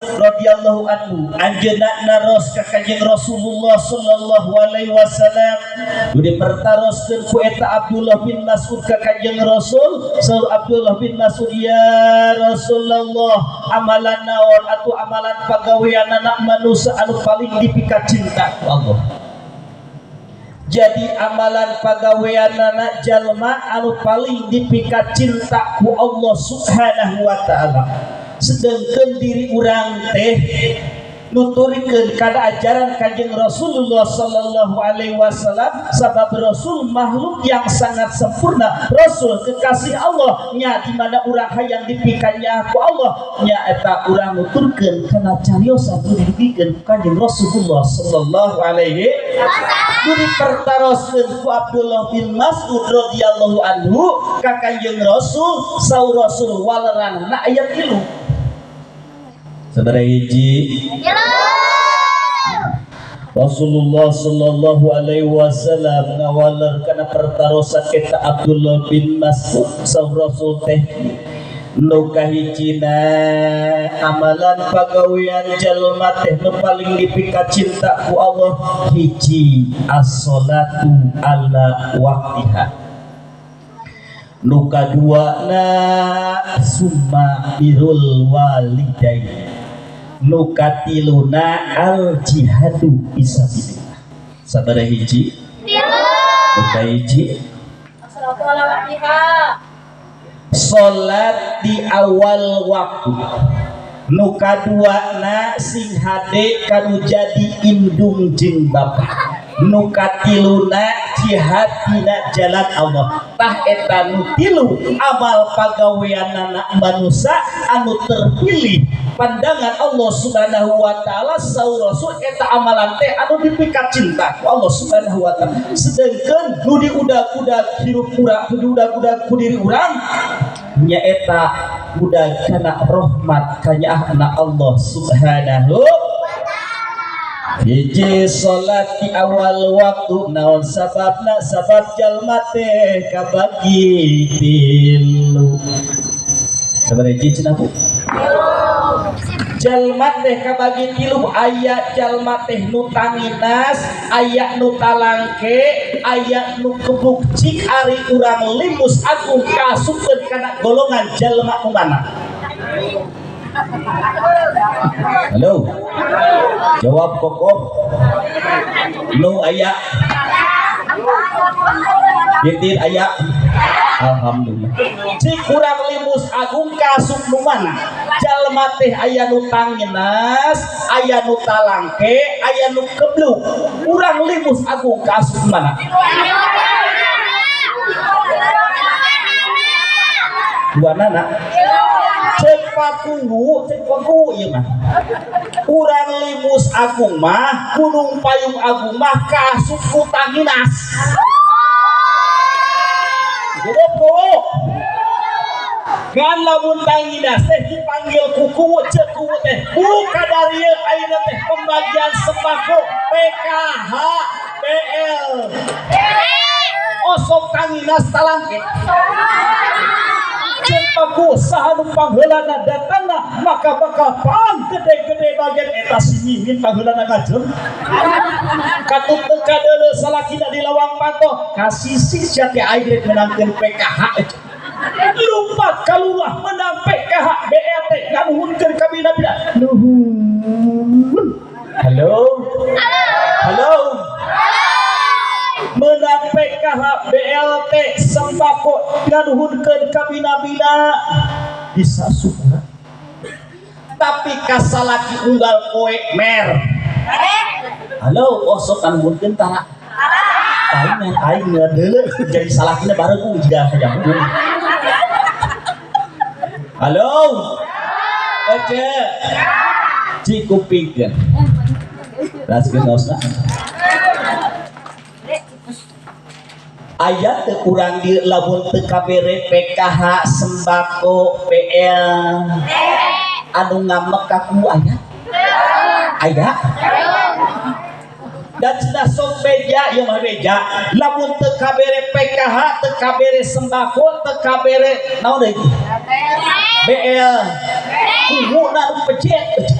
Radhiyallahu anhu anjeunna naros ka Kanjeng Rasulullah sallallahu alaihi wasallam. Nu dipertaroskeun ku eta Abdullah bin Mas'ud ka Kanjeng Rasul. Saur Abdullah bin Mas'ud, "Ya Rasulullah, amalan naon atau amalan pagawean anak manusia anu paling dipikacinta ku Allah?" Jadi amalan pagawean anak jalma anu paling dipikacinta ku Allah Subhanahu wa Ta'ala, sedangkan diri urang teh nuturikeun kana ajaran Kanjeng Rasulullah sallallahu alaihi wasallam, sabab Rasul makhluk yang sangat sempurna, Rasul kekasih Allah nya. Di mana urang hayang dipikannya ku Allah nya, eta urang nuturkeun kana cariosan nu didugikeun ku Kanjeng Rasulullah sallallahu alaihi. Nu dipertaroskeun ku Abdullah bin Mas'ud radhiyallahu anhu ka Kanjeng Rasul, saur Rasul, waleranna aya tilu. Sabaraha hiji? Rasulullah sallallahu alaihi wasallam ngawaler kana pertarosan eta Abdullah bin Mas'ud. Saur Rasul teh, nu kahijina, amalan pagawean jalma teh nu paling dipikacinta ku Allah, hiji, as-salatu ala waqtiha. Nu kaduana, summa birrul walidain. Nu katiluna, al jihadu fisabilillah. Sabaraha hiji? Nu kahiji? As-salatu ala waqtiha. Salat di awal waktu. Nu kaduana, sing hade kanu jadi indung jeung bapak. Nu katiluna, jihad dina jalan Allah. Tah, eta nu tilu amal pagaweanana manusia anu terpilih pandangan Allah Subhanahu wa Ta'ala. Saur Rasul, eta amalan teh anu dipikacinta ku Allah Subhanahu wa Ta'ala, sedangkan nu diudag-udag hirup urang, nu diudag-udag ku diri urang, nyaeta udag kana rahmat kanyaahna Allah Subhanahu. Hiji, salat di awal waktu. Naon sababna? Sabab jalma teh kabagi tilu. Sabaraha hiji cenah, Bu? Jalma teh kabagi tilu. Aya jalma teh nu tanginas, aya nu talangke, aya nu kebuk. Cik, ari urang Limus Agung kaasupkeun kana golongan jalma nu mana? Halo, jawab kokoh. Nu aya Titir aya. Alhamdulillah. Cik, urang Limus Agung kaasup nu mana? Jalma teh aya nu tanginas, aya nu talangke, aya nu kebluk. Urang Limus Agung kaasup mana? Dua nana. Cek pakuwu, cek pakuwu ieu mah. Urang Limus Agung mah, Gunung Payung Agung mah kaasup ku tanginas. Hidup kuwu. Kan lamun tanginas teh dipanggil ku kuwu, cek kuwu teh, "Buka dari ayeuna teh pembagian sembako PKH BL." Osok tanginas talangke. Cek paku, saha nu pangheulana datangna, maka bakal pang gede-gede bagian eta si mimin pangheulana ngajeng. Katut teu kadeuleu salakina di lawang panto kasisi, sia teh aing rek meunangkeun PKH. Lumpat kalulah menang PKH BLT, nganuhunkeun ka bina-bina, nuhun. Halo, halo. Menang PKH BLT sembako, nganuhunkeun ka bina-bina, bisa syukur. Tapi kasalaki unggal poe mer. Halo, osok nganuhunkeun tara? Aing aing ngedeuleu jadi salakina baregung jiga hayang. Halo. Oke. Cikupingkeun. Raskeun osna. Aya teu urang di lamun teu kabere PKH sembako PL anu ngamek ka ku aya? Aya? Dan cenah sok beja ieu mah, beja lamun teu kabere PKH, teu kabere sembako, teu kabere naon deui, BL, kuwuna nu pejet.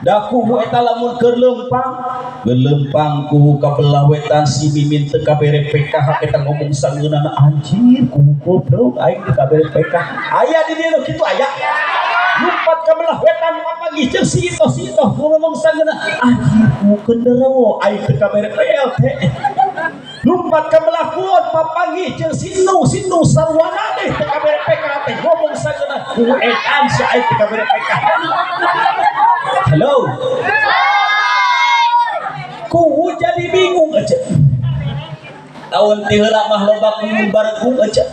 Da kuhu eta lamun keur leumpang, leumpang kuhu ka belah wetan si Mimin teu kabere PKH eta ngomong sangeunana anjir kuhu goblok aing teu kabere PKH. Aya di dieu kitu aya. Lumpat ka belah wetan papanggih jeung si Itoh ngomong sangeunana anjir kuhu genderuwo aing teu kabere PLT. Lumpat ka belah kulon papanggih jeung si Nu sarwana teh teu kabere PKH teh ngomong sangeunana kuhu edan si aing teu kabere PKH. Halo. Kuwu jadi bingung aja. Tahun ti heula mah loba kuwu baregung aja.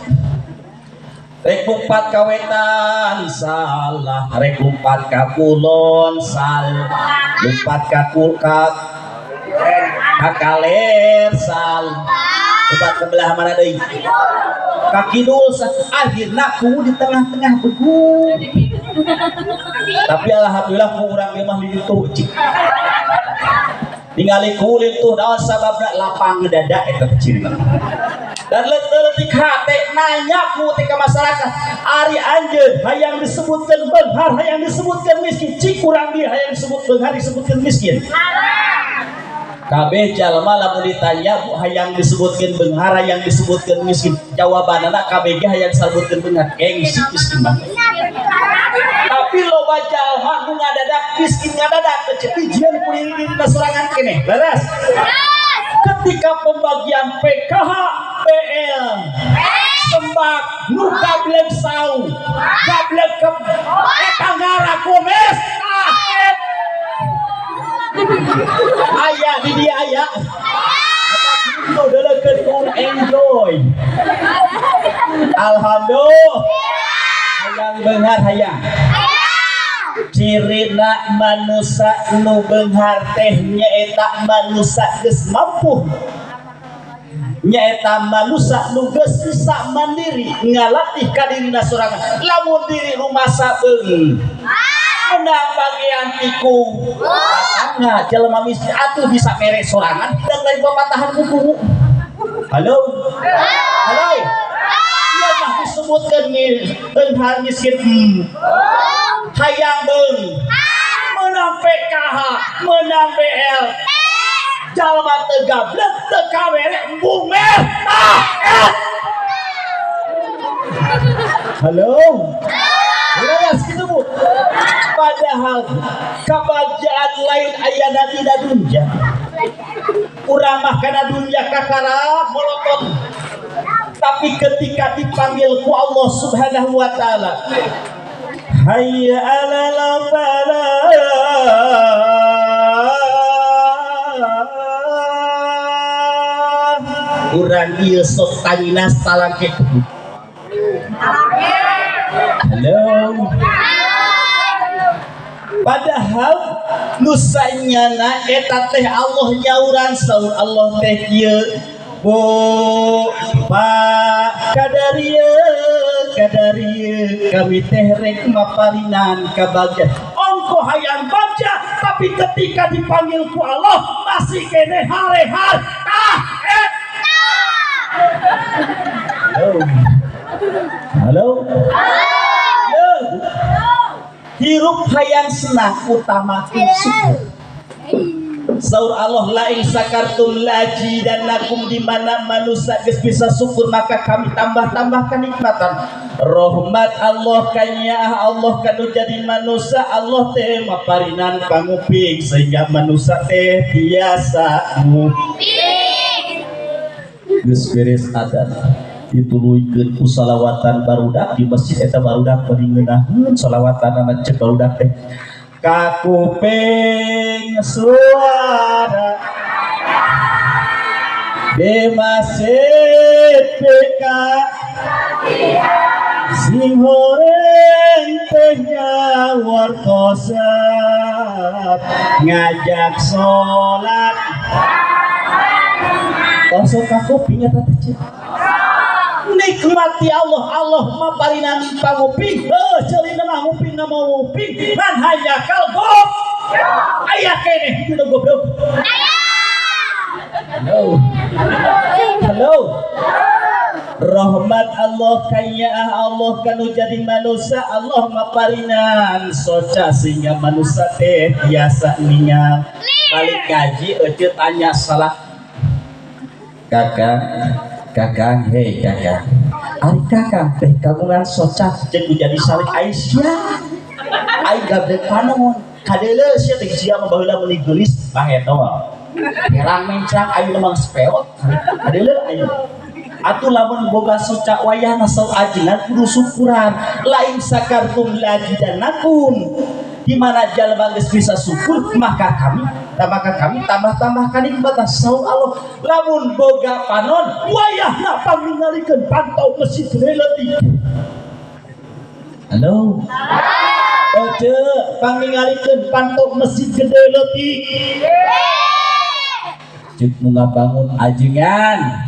Rek lumpat ka wetan salah, rek lumpat ka kulon salah, lumpat ka kulkak ka kaler salah. Lumpat ke belah mana deui? Ka kidul akhirna kuwu di tengah-tengah begung. Tapi alhamdulillah ku urang ieu mah lintuh cik. Ningali ku lintuh naon sababna lapang dada eta teh cirina. Dan leutik hate nanya ku teh ka masyarakat, ari anjeun hayang disebutkeun beunghar, hayang disebutkeun miskin, cik urang dieu hayang disebut beunghar disebutkeun miskin. Kabeh jalma lamun ditanya bu hayang disebutkeun beunghar hayang disebutkeun miskin, jawabanana kabeh ge hayang disebutkeun beunghar, gengsi miskin mah. Tapi loba jalma nu ngadadak miskin ngadadak kecil ku diri sorangan keneh. Leres? Ketika pembagian PKH, PL, sembak, nu gablek sau, gablek ke eta ngarakomes, ah et. Aya di dia aya. Eta deulekeun enjoy. Alhamdulillah. Hayang beunghar hayang. Cirina manusa nu beunghar teh nyaeta manusa geus mampu, nyaeta manusa nu geus bisa mandiri ngalatih ka dirina sorangan. Lamun diri rumasa beung menang bagian tiku tetangga jelema miskin atuh bisa mere sorangan dan lain patahan kuku. Halo, halo. Ieu mah disebutkeun beunghar miskin. Hayang beung menang PKH, menang BL, jalma teu gablek teu kawere embung mer tah et. Halo, leres kitu bu. Padahal kabagjaan lain ayana dina dunya. Urang mah kana dunya kakara molotot. Tapi ketika dipanggil ku Allah Subhanahu wa taala, hayya 'alal falah, urang ieu sok tanginas talangke. Halo. Padahal nusanyana eta teh Allah nyauran saur Allah teh kieu Bu Pak kadarieu kadarieu kami teh rek maparinan kabagja ongko hayang bagja tapi ketika dipanggil ku Allah masih kene harehar tah et. Halo. Halo. Hirup hayang senang utama syukur. Saur Allah la in sakartum laji dan lakum di mana manusia geus bisa syukur maka kami tambah-tambah kenikmatan. Rahmat Allah kanya Allah kanu jadi manusia Allah teh maparinan panguping sehingga manusia teh biasa nguping. Geus beres adan dituluykeun ku salawatan barudak di masjid eta barudak bari ngeunaheun salawatanana cek barudak teh kakuping suara di masjid PK sing horeng teh nyawartosep ngajak salat osok kakuping eta teh nikmati Allah. Allah maparinan panguping heuh ceulina mah nguping na mau nguping ngan hayakal goblok aya keneh kitu goblok. Halo. Halo. Rahmat Allah kanyaah Allah kanu jadi manusia Allah maparinan soca sehingga manusia teh biasa ningal balik ngaji euceut tanya salah kakang kakang hei kakang ari kakang teh kagungan soca jeung jadi salik Aisyah ai gablek panon kadeuleu sia teh sia mah baheula meuni geulis bahetol herang mencang ayeuna mah sepeot kadeuleu ayeuna atuh lamun boga soca wayahna saur ajengan kudu syukuran lain sakartum lajidanakum di mana jalma geus bisa syukur maka kami tambah-tambah kanikmatan saur Allah lamun boga panon wayahna pangningalikeun pantau masjid gede leutik. Halo oce pangningalikeun pantau masjid gede leutik ceuk nu ngabangun ajengan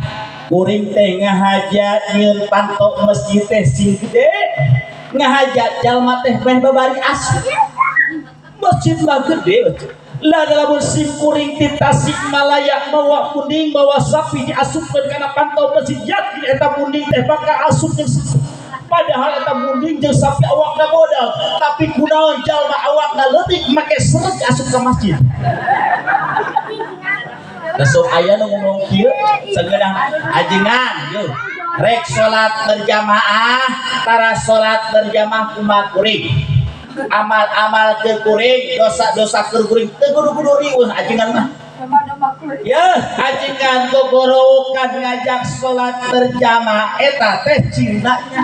kuring teh ngahaja nyieun panto masjid teh sing gede ngahaja jalma teh meh babari asup masjid mah gede lah lamun sim kuring ti Tasikmalaya mawa munding mawa sapi diasupkeun kana panto masjid yakin eta munding teh bakal asup jeung sapi padahal eta munding jeung sapi awakna modal tapi kunaon jalma awakna leutik make sereg asup ka masjid. Besok aya nu ngomong kieu sageunah ajengan yeuh rek salat berjamaah tara salat berjamaah kumaha kuring amal-amal ke kuring dosa-dosa ke kuring teu kudu-kudu riweuh ajengan mah yeuh ajengan gogorowokan ngajak salat berjamaah eta teh cintanya.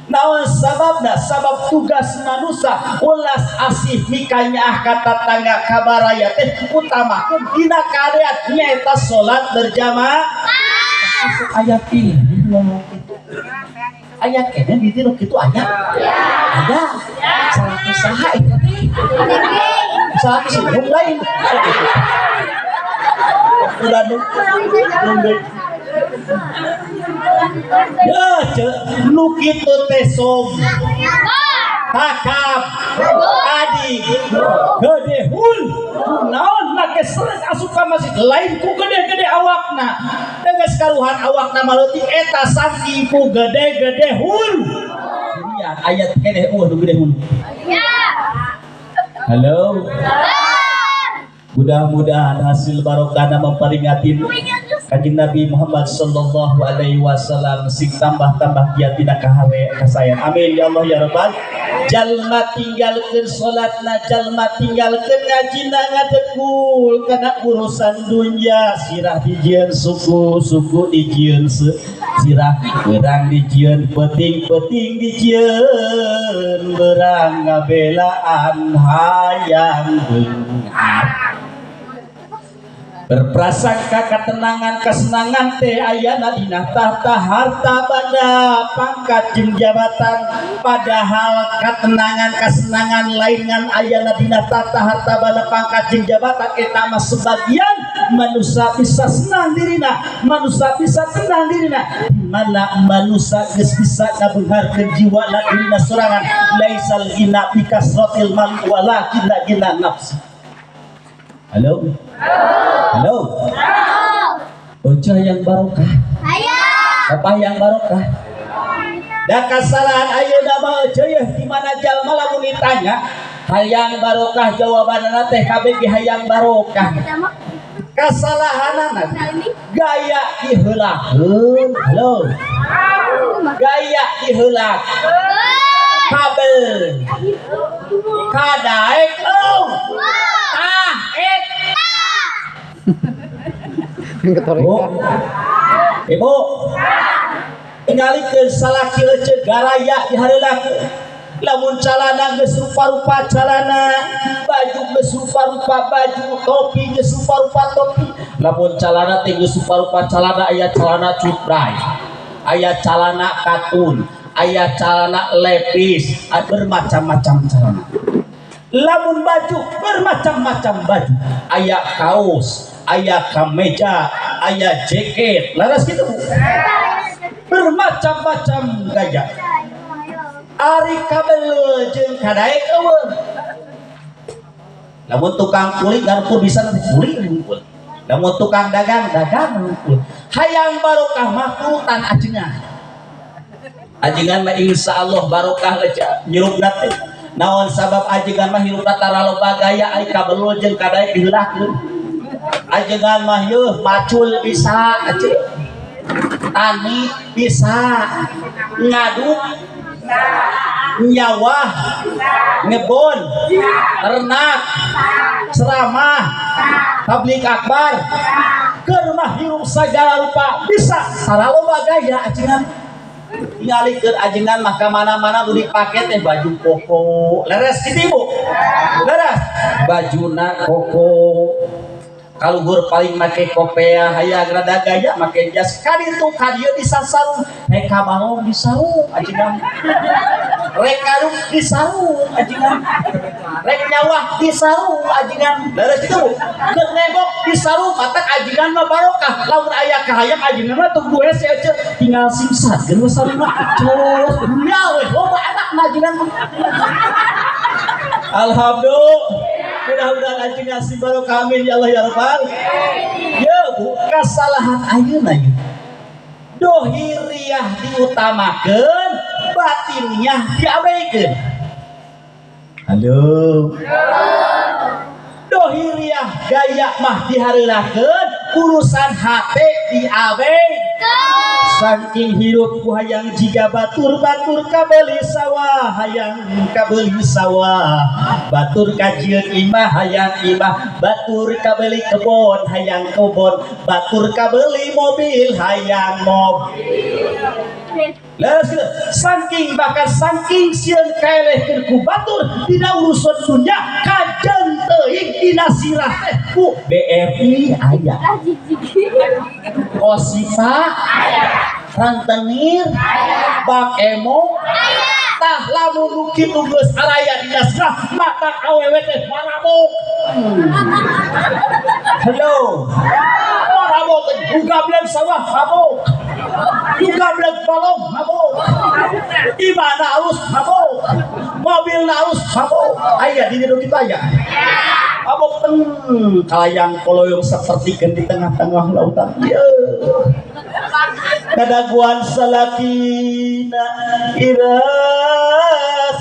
Naon sababna? Sabab tugas manusia ulas asih mikanyaah ka tatangga kabaraya teh utamakeun dina kadeat nyaeta salat berjamaah. Ayat ini ngomong kitu. Ayat kene di dieu kitu aya. Ada. Salah saha eta teh? Salah sieun lain. Udah nunggu. Ya, nu kitu teh som takab adi gede hul naon make seret asup ka masjid lain ku gede-gede awakna tegas karuhan awakna maleutik eta saking ku gede-gede hul ya ayat keneh eueuh nu gede hul. Halo, mudah-mudahan hasil barokahna memperingati Kanjeng Nabi Muhammad sallallahu alaihi wasallam sing tambah-tambah kiat dina kahawe kasayan. Amin ya Allah ya Rabbal. Jalma tinggalkeun salatna, jalma tinggalkeun ngajina ngadekul kana urusan dunya, sirah dijieun suku, suku dijieun sirah, beurang dijieun peuting, peuting dijieun beurang ngabelaan hayang beunghar. Berprasangka ketenangan kesenangan teh ayana dina tahta harta banda pangkat jeung jabatan padahal ketenangan kesenangan lain ngan ayana dina tahta harta banda pangkat jeung jabatan eta mah sebagian manusia bisa senang dirina manusia bisa tenang dirina mana manusia geus bisa ngabeungharkeun jiwa na dirina sorangan laisal ghina bikasratil mal walakin ghina nafsi. Halo? Halo? Bocah yang barokah. Bapak yang barokah. Da kasalahan ayeuna mah eueuh yeuh di mana jalma lamun ditanya hayang barokah jawabanna teh kabeh ge hayang barokah. Kasalahanana gaya diheulakeun. Halo? Gaya diheulakeun. Kabel. Kadaek eueuh. Ah, et. Bu, ibu, tinggalikeun salaki leuceut garaya dihareulakeun. Lamun calana geus rupa-rupa calana, baju geus rupa-rupa baju, topi geus rupa-rupa topi. Lamun calana teh geus rupa-rupa calana, aya calana cutbray, aya calana katun, aya calana lepis, bermacam-macam calana. Lamun baju bermacam-macam baju, aya kaos, aya kameja, aya jaket, laras gitu bu, bermacam-macam gaya. Ari kabel jeung kadaek eueuh. Lamun tukang kuli garpu bisa nanti kuli hungkul. Lamun tukang dagang dagang hungkul. Hayang barokah mah turutan ajengan. Ajengan mah insyaallah barokah nyirupna teh. Naon sabab ajengan mah hirupna tara loba gaya ai kabelul jeung kadaek diheulakeun. Ajengan mah yeuh macul bisa cenah. Tani bisa, ngaduk nyawah, ngebon, ternak, ceramah, tabligh akbar, keur mah hirup sagala rupa bisa, tara loba gaya ajengan. Tingalikeun ajengan mah ka mana-mana nu dipake teh baju koko. Leres kitu Ibu? Leres. Bajuna koko. Kaluhur paling make kopea hayang rada gaya make jas kaditu kadieu disasarung rek ka balong disarung ajengan, rek ngaduk disarung ajengan, rek nyawah disarung ajengan. Leres kitu Bu? Keur nembok disarung matak ajengan mah barokah. Lamun aya kahayang ajengan mah teu kudu hese ece tinggal singsat geus we sarungna cos dunya we loba anakna ajengan mah. Alhamdulillah. Mudah-mudahan ajengan sing barokah amin ya Allah ya Rabbal. Ya Bu, kasalahan ayeuna ieu. Dohiriah diutamakeun, batiniah diabeikeun. Halo. Dohiriah gaya mah dihareulakeun, urusan hate diabeikeun. Saking hirup ku hayang jiga batur-batur kabeuli sawah, hayang kabeuli sawah, batur kajieun imah hayang imah, batur kabeuli kebon hayang kebon, batur kabeuli mobil hayang mobil. Leres kitu. Saking bahkan saking sieun kaelehkeun ku batur dina urusan dunya kajeun teuing dina sirah teh ku BRI aya, Kosipa aya, Rentenir aya, Bank Emo aya. Tah lamun nu kitu geus araya dina sirah mata awewe teh marabok. Halo. Marabok buka bleg sawah mabok. Buka bleg balong mabok. Imahna alus mabok. Mobilna alus mabok. Aya di dieu kitu aya. Mabok teng kalayang koloyong seperti di tengah-tengah lautan. Ieu. Kadaguan salakina ira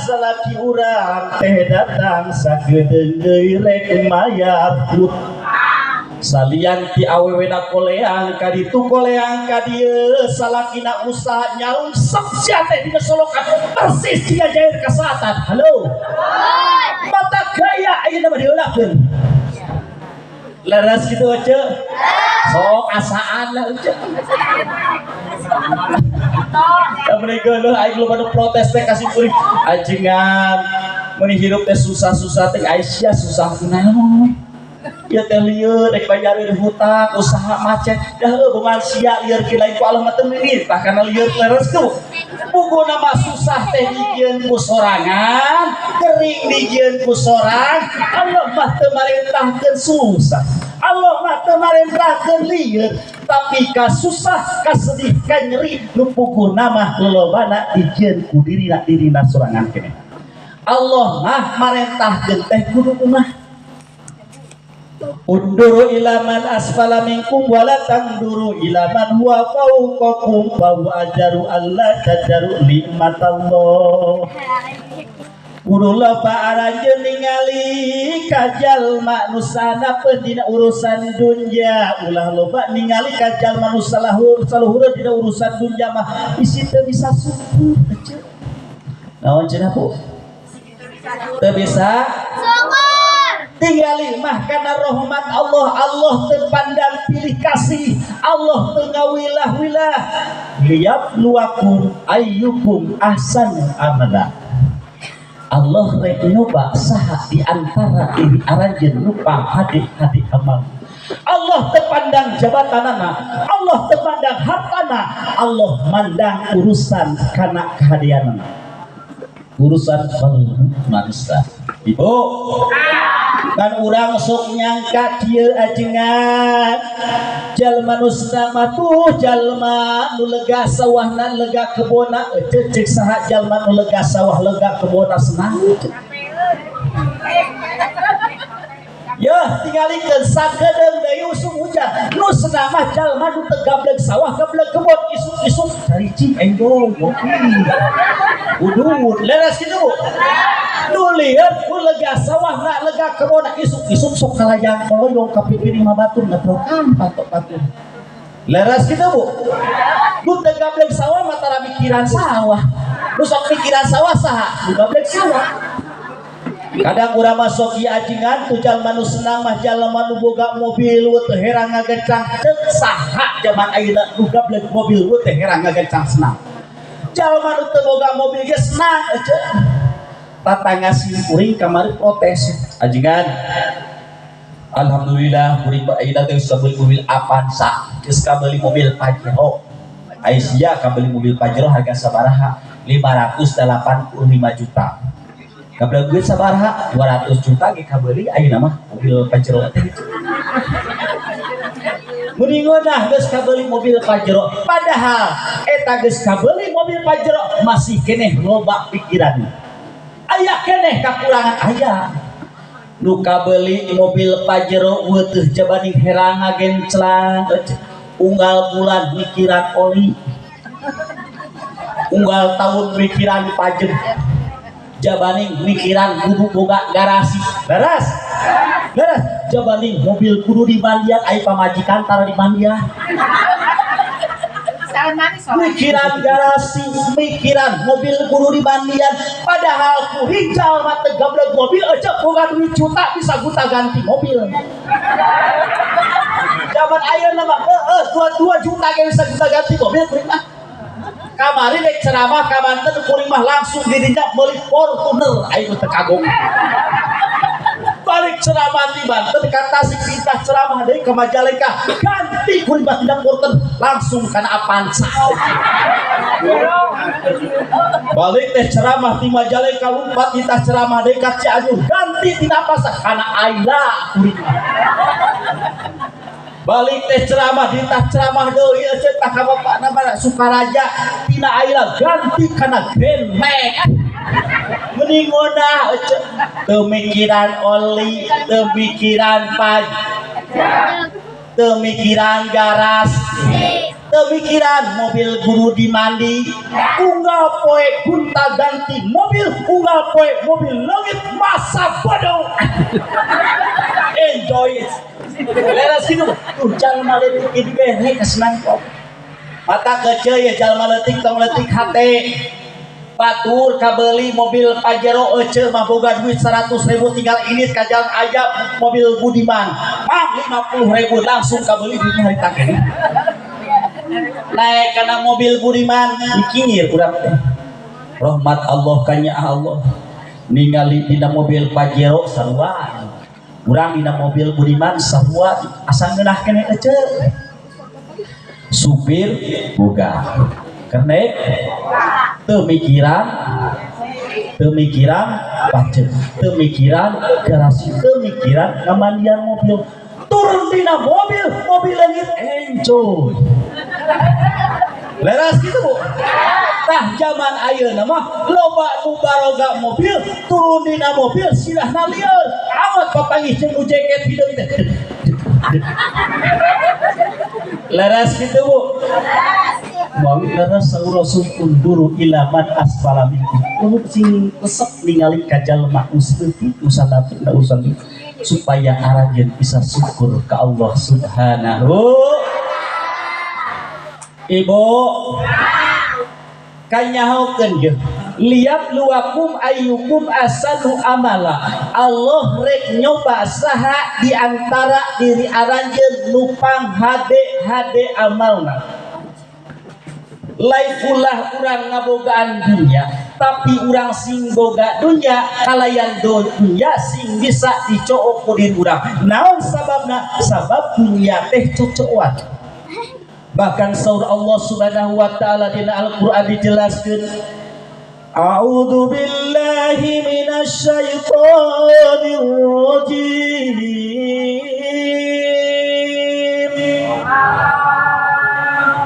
salaki urang teh datang sagedeung deui rek mayar salian ti awewena koleang ka ditu koleang ka dieu salakina usaha nyaung sok sia teh dina solokan persis sia jair ka selatan. Halo. Mata gaya ayeuna mah dieulakeun. Leres kitu ece. Sok asaan lah ece. Da meuni geuleuh aing loba nu protes teh ka si kuring. Ajengan meuni hirup teh susah-susah teh Aisyah susah kunaon. Ieu teh lieur rek bayareun hutang usaha macet dah heuh beban sia lieur ki lain ku Allah mah teu mimit tah kana lieur leres tu. Puguna mah susah teh dijieun ku sorangan, kering dijieun ku sorang, Allah mah teu marentahkeun susah. Allah mah teu marentahkeun lieur, tapi ka susah, ka sedih, ka nyeri nu puguna mah lolobana dijieun ku dirina dirina sorangan keneh. Allah mah marentahkeun teh kudu kumaha? Unduru ila man asfala minkum wala tanduru ila man huwa fawqakum fa huwa ajaru alla tajaru nikmatallah. Kudu loba aranjeun ningali ka jalma nu sanapeun dina urusan dunya, ulah loba ningali ka jalma nu saluhureun dina urusan dunya mah isi teu bisa syukur. Naon cenah Bu? Teu bisa syukur. Tinggali mah karena rahmat Allah, Allah terpandang pilih kasih, Allah teu ngawilah-wilah. Liyabluwakum ayyukum ahsanu amala. Allah rek nyoba saha di antara diri aranjeun nu pahade-hade amal. Allah terpandang jabatanana, Allah terpandang hartana, Allah mandang urusan kana kahadeanana. Urusan qalbu manusia. Ibu, kan urang sok nyangka kieu ajengan jalma nu mah tuh jalma nu lega sawahna lega kebona, ece cek saha jalma nu lega sawah lega kebona senang. Yo Yeuh tingalikeun sakedeung deui usum hujan. Nu senang mah jalma nu teu gableg sawah gableg kebon isuk-isuk caricing enjoy ngopi. Udud leres kitu Bu. Nu lieur nu lega sawah na lega kebon isuk-isuk sok kalayang koloyong ka pipiring mah batur ngetrokan patok-patok. Leres kitu Bu. Nu teu gableg sawah mah tara mikiran sawah. Nu sok mikiran sawah saha? Nu gableg sawah. Kadang urang masuk ieu ajingan tu jalma nu senang mah jalma nu boga mobil teu herang ngagencang ceuk saha jaman ayeuna nu gableg mobil teu herang ngagencang senang. Jalma nu teu boga mobil ge senang ece. Tatangga sim kuring kamari protes ajingan. Alhamdulillah kuring ayeuna geus kabeuli mobil Avanza, geus kabeuli mobil Pajero. Aisyah kabeuli mobil Pajero harga sabaraha? 585 juta. Kabel duit sabaraha 200 juta ge kabeuli ayeuna mah mobil Pajero teh gitu. Mendingan geus kabeuli mobil Pajero, padahal eta geus kabeuli mobil Pajero masih keneh loba pikiran. Aya keneh kakurangan aya. Nu kabeuli mobil Pajero weutuh jabaning herang ngagenclang, unggal bulan mikiran oli. Unggal tahun mikiran pajak. Jabaning mikiran kudu boga garasi. Beres? Beres. Jabaning mobil kudu dimandian ai pamajikan tara dimandian. Mikiran garasi, mikiran mobil kudu dimandian, padahal kuring jalma teu gableg mobil aja boga duit juta bisa guta ganti mobil. Jaman ayeuna mah heueuh 22 juta ge bisa guta ganti mobil kuring mah. Kamari rek ceramah ka Banten kuring mah langsung dirinya meuli Fortuner aing teu kagok. Balik ceramah di Banten ka Tasik titah ceramah deui ka Majalengka ganti kuring mah tina Fortuner langsung kana Avanza. Balik teh ceramah di Majalengka lumpat titah ceramah deui ka Cianjur ganti tina Avanza kana Ayla kuring mah. Balik teh ceramah ditah ceramah deui euceut tah ka bapakna mah Sukaraja tina Ayla ganti kana Grand Max. Mending ngonah euceut teu mikiran oli, teu mikiran pajak, teu mikiran garasi, teu mikiran mobil guru dimandi, unggal poe gonta ganti mobil, unggal poe mobil leungit masa bodoh. Enjoy it. Leres kitu tuh jalma leutik dibere kasenang kok. Mata keceu ya jalma leutik tong leutik hate. Batur kabeuli mobil Pajero ece mah boga duit 100.000 tinggal init ka jalan aya mobil Budiman. Mang 50.000 langsung kabeuli di harita keneh. Naik kana mobil Budiman dikinyir urang teh. Rahmat Allah kanya Allah. Ningali dina mobil Pajero sarua. Urang dina mobil Budiman sarua asa ngeunah keneh ece. Supir boga. Kenek teu mikiran pajak, teu mikiran garasi, teu mikiran ngamandian mobil. Turun dina mobil, mobil leungit enjoy. Leres kitu Bu. Tah jaman ayeuna mah loba nu baroga mobil, turun dina mobil sirahna lieur. Amat papanggih jeung nu jengket hideung teh. Leres kitu Bu. Mawi leres saur Rasul unduru ila man asfala minkum. Kudu sing resep ningali ka jalma nu saeutik nu sadapet da urusan supaya aranjeun bisa syukur ka Allah Subhanahu. Ibu kanyahokeun ye liyabluwakum ayyukum ahsanu amala. Allah rek nyoba saha di antara diri aranjeun nu panghade-hade amalna. Laifulah urang ngabogaan dunya, tapi urang sing boga dunya kalayan dunya sing bisa dicook ku diri urang. Naon sababna? Sabab dunya teh cocokan. Bahkan saur Allah Subhanahu wa taala dina Al-Qur'an dijelaskeun, A'udzu billahi minasyaitonir rajim.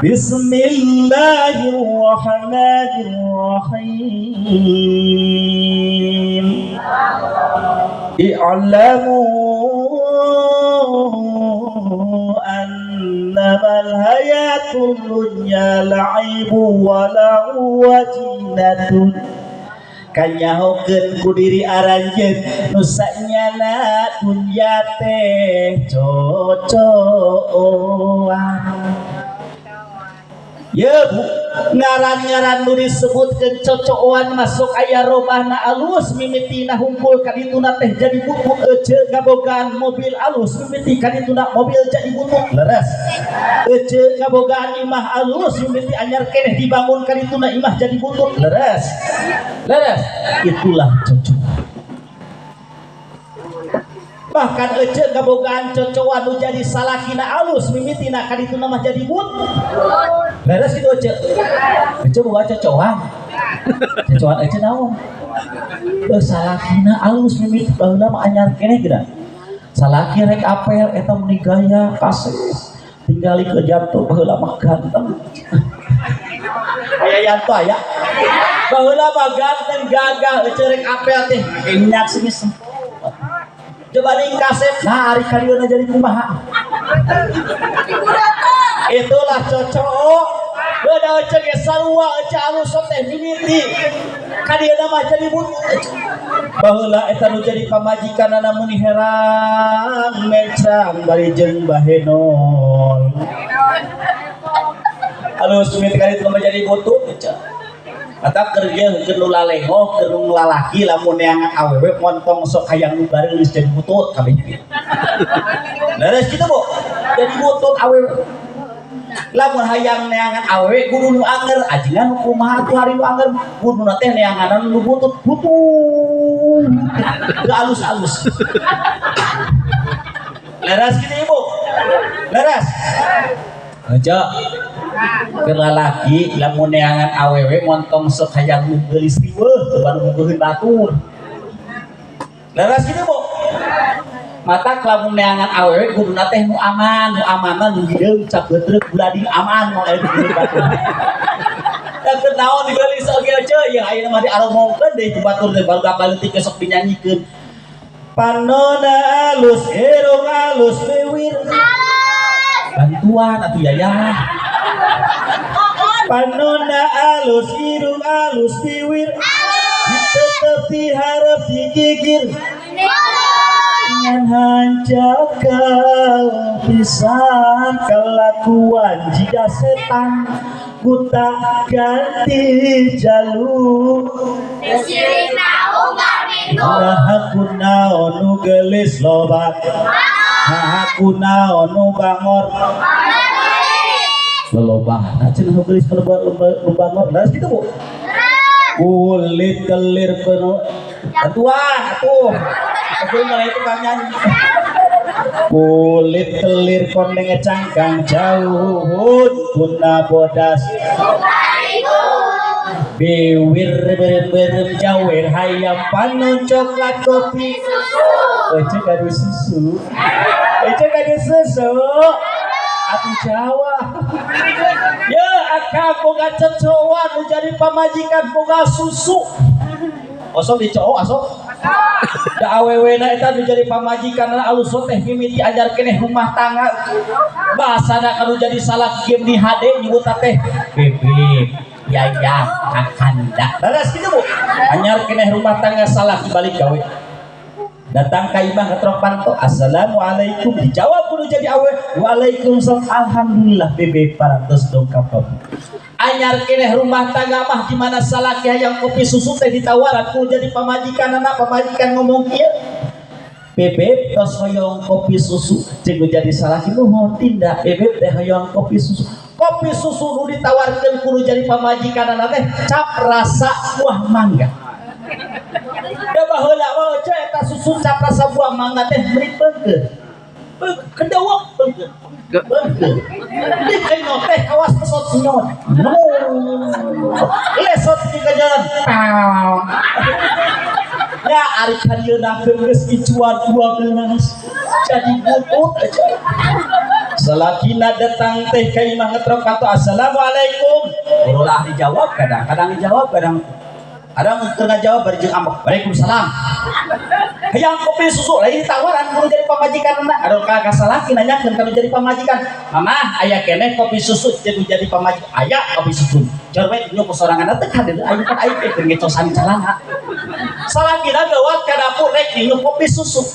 Bismillahirrahmanirrahim. I'lamu Innamal hayatul dunya la'ibu wa lahu wa zinatun. Kanyahokeun ku diri aranjeun nu sanyana dunya teh cocoan. Ya bu, ngaran-ngaran nu disebutkeun cocoan masuk aya robahna alus mimitina hungkul kadituna teh jadi butut ece ngabogaan mobil alus mimiti kadituna mobil jadi butut leres. Ece ngabogaan imah alus mimiti anyar keneh dibangun kadituna imah jadi butut leres. Leres, itulah cocoan. Bahkan ece ngabogaan cocoan nu jadi salakina alus mimitina kadituna mah jadi butut. Leres itu ece. Ece boga cocoan. Cocoan ece naon? Salakina alus mimiti baheula mah anyar keneh geura. Salaki rek apel eta meuni gaya kasih. Tinggali ke jantung baheula mah ganteng. Aya yanto aya. Baheula mah ganteng gagah ece rek apel teh minyak sini sempot. Coba ning kasep, nah ari kalieuna jadi kumaha? Itulah cocok. Beuda ece ge sarua ece alus teh mimiti. Kadieuna mah jadi butut. Baheula eta nu jadi pamajikanana meuni herang mencang bari jeung bahenol. Alus mimiti kaditu mah jadi butut ece. Mata kerja keur nu lalengok keur nu lalaki lamun neangan awewe montong sok hayang nu bareng geus jadi butut kabeh. Leres kitu Bu. Jadi butut awewe. Lamun hayang neangan awewe kudu nu anger ajengan nu kumaha atuh hari nu anger kuduna teh neanganan nu butut butut. Teu alus-alus. Leres kitu Ibu. Leres. Aja keur lalaki lamun neangan awewe montong sok hayang nu geulis riweuh baru bogoheun batur. Leres kitu Bu. Mata lamun neangan awewe kuduna teh nu aman, nu amanna nu hideung cabeuteuk bulading aman moal aya digeuleuh batur. Da keur naon digeulis oge ece ieu ayeuna mah diaromongkeun deui ku batur teh barudak leutik sok dinyanyikeun. Panona alus, irung alus, beuwir bantuan atuh yaya. Panona alus, irung alus, biwir tetep diharap digigir ngan hanjakal pisan kelakuan jika setan buta ganti jalur. Nah aku naon nu geulis loba, nah aku naon nu bangor lelobah, nah cenah nu geulis nu bangor, leres kitu Bu. Kulit kelir penuh bantuan atuh. Aku mulai tukang nyanyi. Kulit kelir koneng cangkang jauh guna bodas. Biwir berem-berem jawir hayam panon coklat kopi susu. Ece gaduh susu. Ece gaduh susu. Atuh Jawa. Ya akang boga cocoan nu jadi pamajikan boga susu. Osok dicowok asok. Da awewena eta nu jadi pamajikan alus teh mimiti ajar keneh rumah tangga. Bahasana kanu jadi salah game di hade nyebut teh bebek yaya kakanda. Leres kitu Bu. Anyar keneh rumah tangga salah dibalik gawe. Datang ka imah ngetrok panto, assalamualaikum, dijawab kudu jadi awe, waalaikumsalam, alhamdulillah bebe parantos dongkap. Anyar keneh rumah tangga mah di mana salaki hayang kopi susu teh ditawaran kudu jadi pamajikan anak pamajikan ngomong kieu. Bebe tos hoyong kopi susu, jeung jadi salaki nuhun tindak bebe teh hoyong kopi susu. Kopi susu nu ditawarkeun kudu jadi pamajikan anak teh cap rasa buah mangga. Da baheula mah ece eta susu cap rasa buah mangga teh meuni peungkeun. Kedewek peungkeun. Peungkeun. Di kaino teh kawas pesot senyot. Lesot di ka jalan. Ya ari kadieuna geus icuan 12 jadi butut aja. Salakina datang teh ka imah ngetrok kanto assalamualaikum. Ulah dijawab kadang-kadang dijawab kadang ada keur ngajawab bari jeung ambek. Waalaikumsalam. Hayang kopi susu lain ditawaran kudu jadi pamajikan na. Aduh ka salaki nanyakeun kanu jadi pamajikan. Mama aya keneh kopi susu jadi pamajikan. Aya kopi susu. Jor we nyuku sorangan teh kadeuleu aing kan aing teh keur ngecosan calana. Salakina geuwat ka dapur rek nginum kopi susu.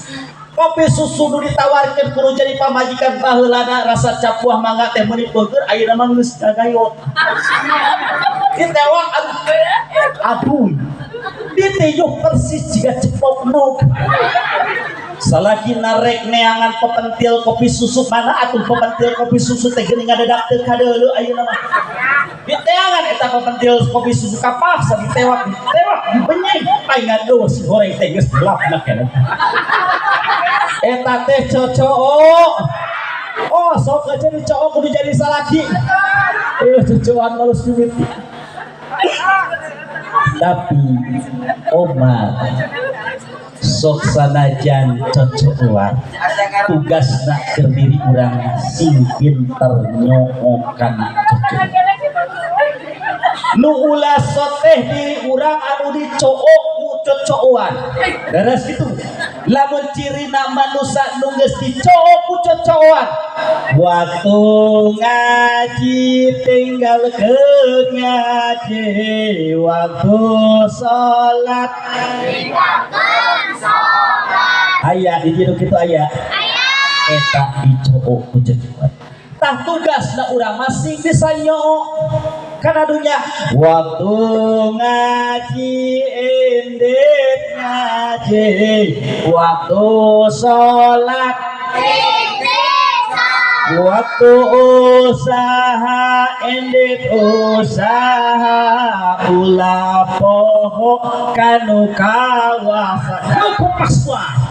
Kopi susu nu ditawarkeun kudu jadi pamajikan baheulana rasa capuah mangga teh meuni peugeur ayeuna mah geus gagayot. Ditewak aduh. Ditiyuh persis jiga cepok nuk. Salaki narek neangan pepentil kopi susu mana atuh pepentil kopi susu teh geuning ngadadak teu kadeuleu ayeuna mah. Diteangan eta pepentil kopi susu kapaksa ditewak ditewak dibenyeng paingan eueuh si goreng teh geus gelapna keneh. Eta teh cocok. Oh sok aja dicowok kudu jadi salaki. Cocokan halus mimiti. Tapi omat sok sanajan cocokan tugasna keur diri urang sing pinter nyookan cocok. Nu ulah soteh diri urang anu dicook ku cocokan. Beres kitu. Lamun cirina manusa nu geus dicook ku cocokan. Waktu ngaji tinggalkeun ngaji, waktu salat tinggalkeun salat. Aya di dieu kitu aya. Aya. Eta dicook ku cocokan. Tah tugasna urang masing bisa nyook kana dunya. Waktu ngaji indit ngaji, waktu salat indit salat, waktu usaha indit usaha, ulah poho kanu kawasa. Nu kupas wae.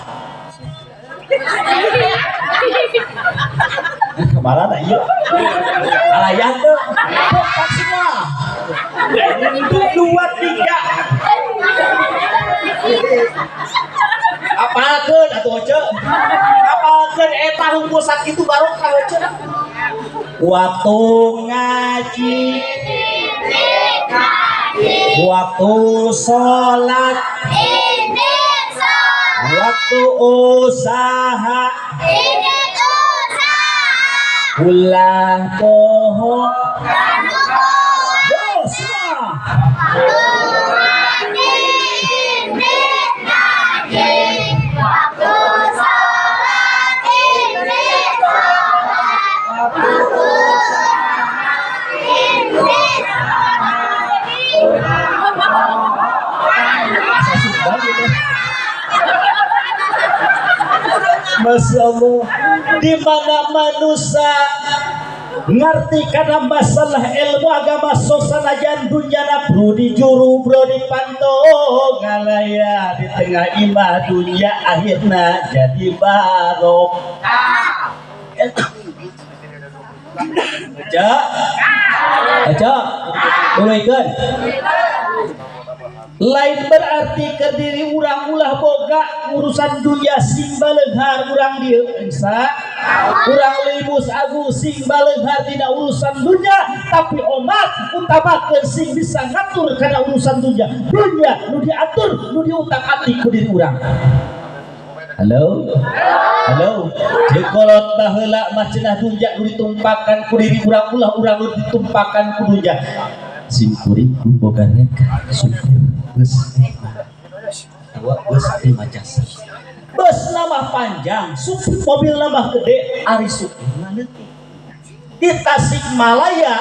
Kemana dah iya? Alayan tuh, kompak semua. 1, 2, 3. Apalkeun atuh oce? Apalkeun eta hungkul sakitu barokah oce. Waktu ngaji, waktu sholat, waktu usaha, ulah poho dosa. Waktu sholat indit sholat, waktu usaha indit Masya Allah, di mana manusia ngerti karena masalah ilmu agama sosanajan dunyana bro di juru bro di panto ngalaya di tengah imah dunia akhirna jadi barokah. Aja, aja, tuluikeun. Lain berarti ke diri urang ulah boga urusan dunia sing baleunghar urang dieu engsa urang limus agung sing baleunghar dina urusan dunia, tapi omat utamakeun sing bisa ngatur kana urusan dunia. Dunia nu diatur nu diutak-atik ku diri urang. Halo, halo, jekolot baheula mah cenah dunia nu ditumpakan ku diri urang ulah urang nu ditumpakan ku dunia. Sim kuring boga reka supir bus dua bus lima jasa bus nama panjang supir mobil nama gede ari supir leutik di Tasikmalaya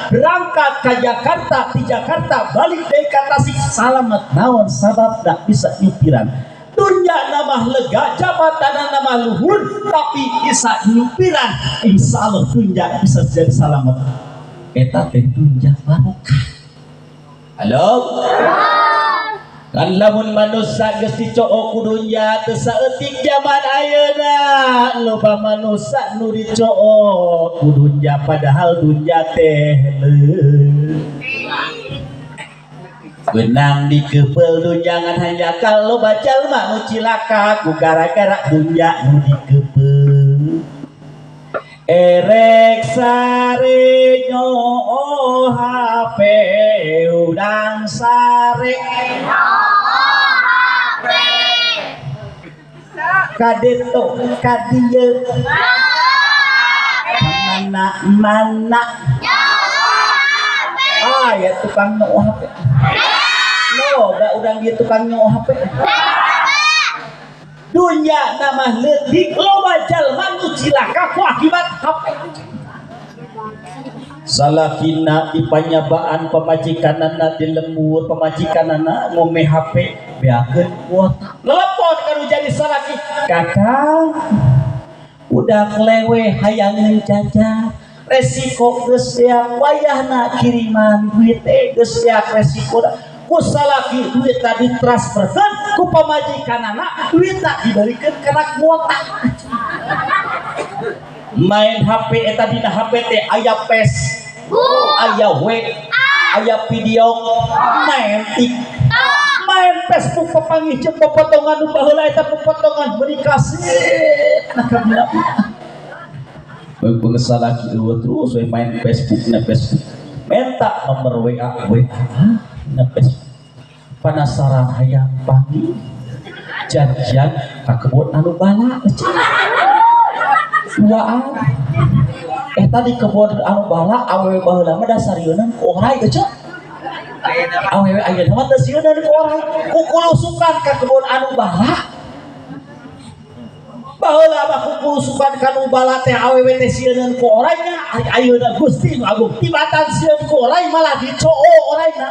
berangkat ke Jakarta di Jakarta balik deui ka Tasik salamet naon sabab dak bisa nyupiran. Dunia nama lega jabatan nama luhur tapi bisa nyupiran insyaallah dunia bisa jadi salamet. Eta teh dunya barokah. Halo. Kan lamun manusia geus dicook ku dunya teu saeutik jaman ayeuna loba manusia nu dicook ku dunya padahal dunya teh leutik. Benang dikeupel dunya ngan hanjakal loba jalma nu cilaka ku gara-gara dunya nu dikeupel. Erek sare nyoo HP udang sare nyoo HP. Kadeto kadieu mana mana ah ya tukang nu HP loba urang ieu tukang nu HP dunya nama leutik loba jalma nu cilaka ku akibat HP. Salakina dipanyabaan pamajikanana di lembur pamajikanana ngome HP beakeun kuota telepon kanu jadi salaki kakang udah lewe hayangeun jajan resiko geus beak wayahna kiriman duit teh geus beak resiko ku salaki duit tadi transferkeun ku pamajikanana duitna dibalikeun kana kuota. Main HP eta dina HP teh aya Facebook, aya W, aya video, main TikTok, main Facebook papanggih jeung popotongan nu baheula eta popotongan meuni kasih kana kabina. Beung salaki eueuh terus we main Facebook na Facebook. Menta nomor WA WA na Facebook. Penasaran hayang panggih janjian ka kebon anu bala duaan tadi kebon anu bala awewe baheula mah dasarieunan ku oray eueuh awewe ayeuna mah teu sieunan ku oray kukulusukan ka kebon anu bala baheula mah kukulusukan ka nu bala teh awewe teh sieunan ku oray nya ayeuna Gusti nu agung tibatan sieun ku oray malah dicoo orayna.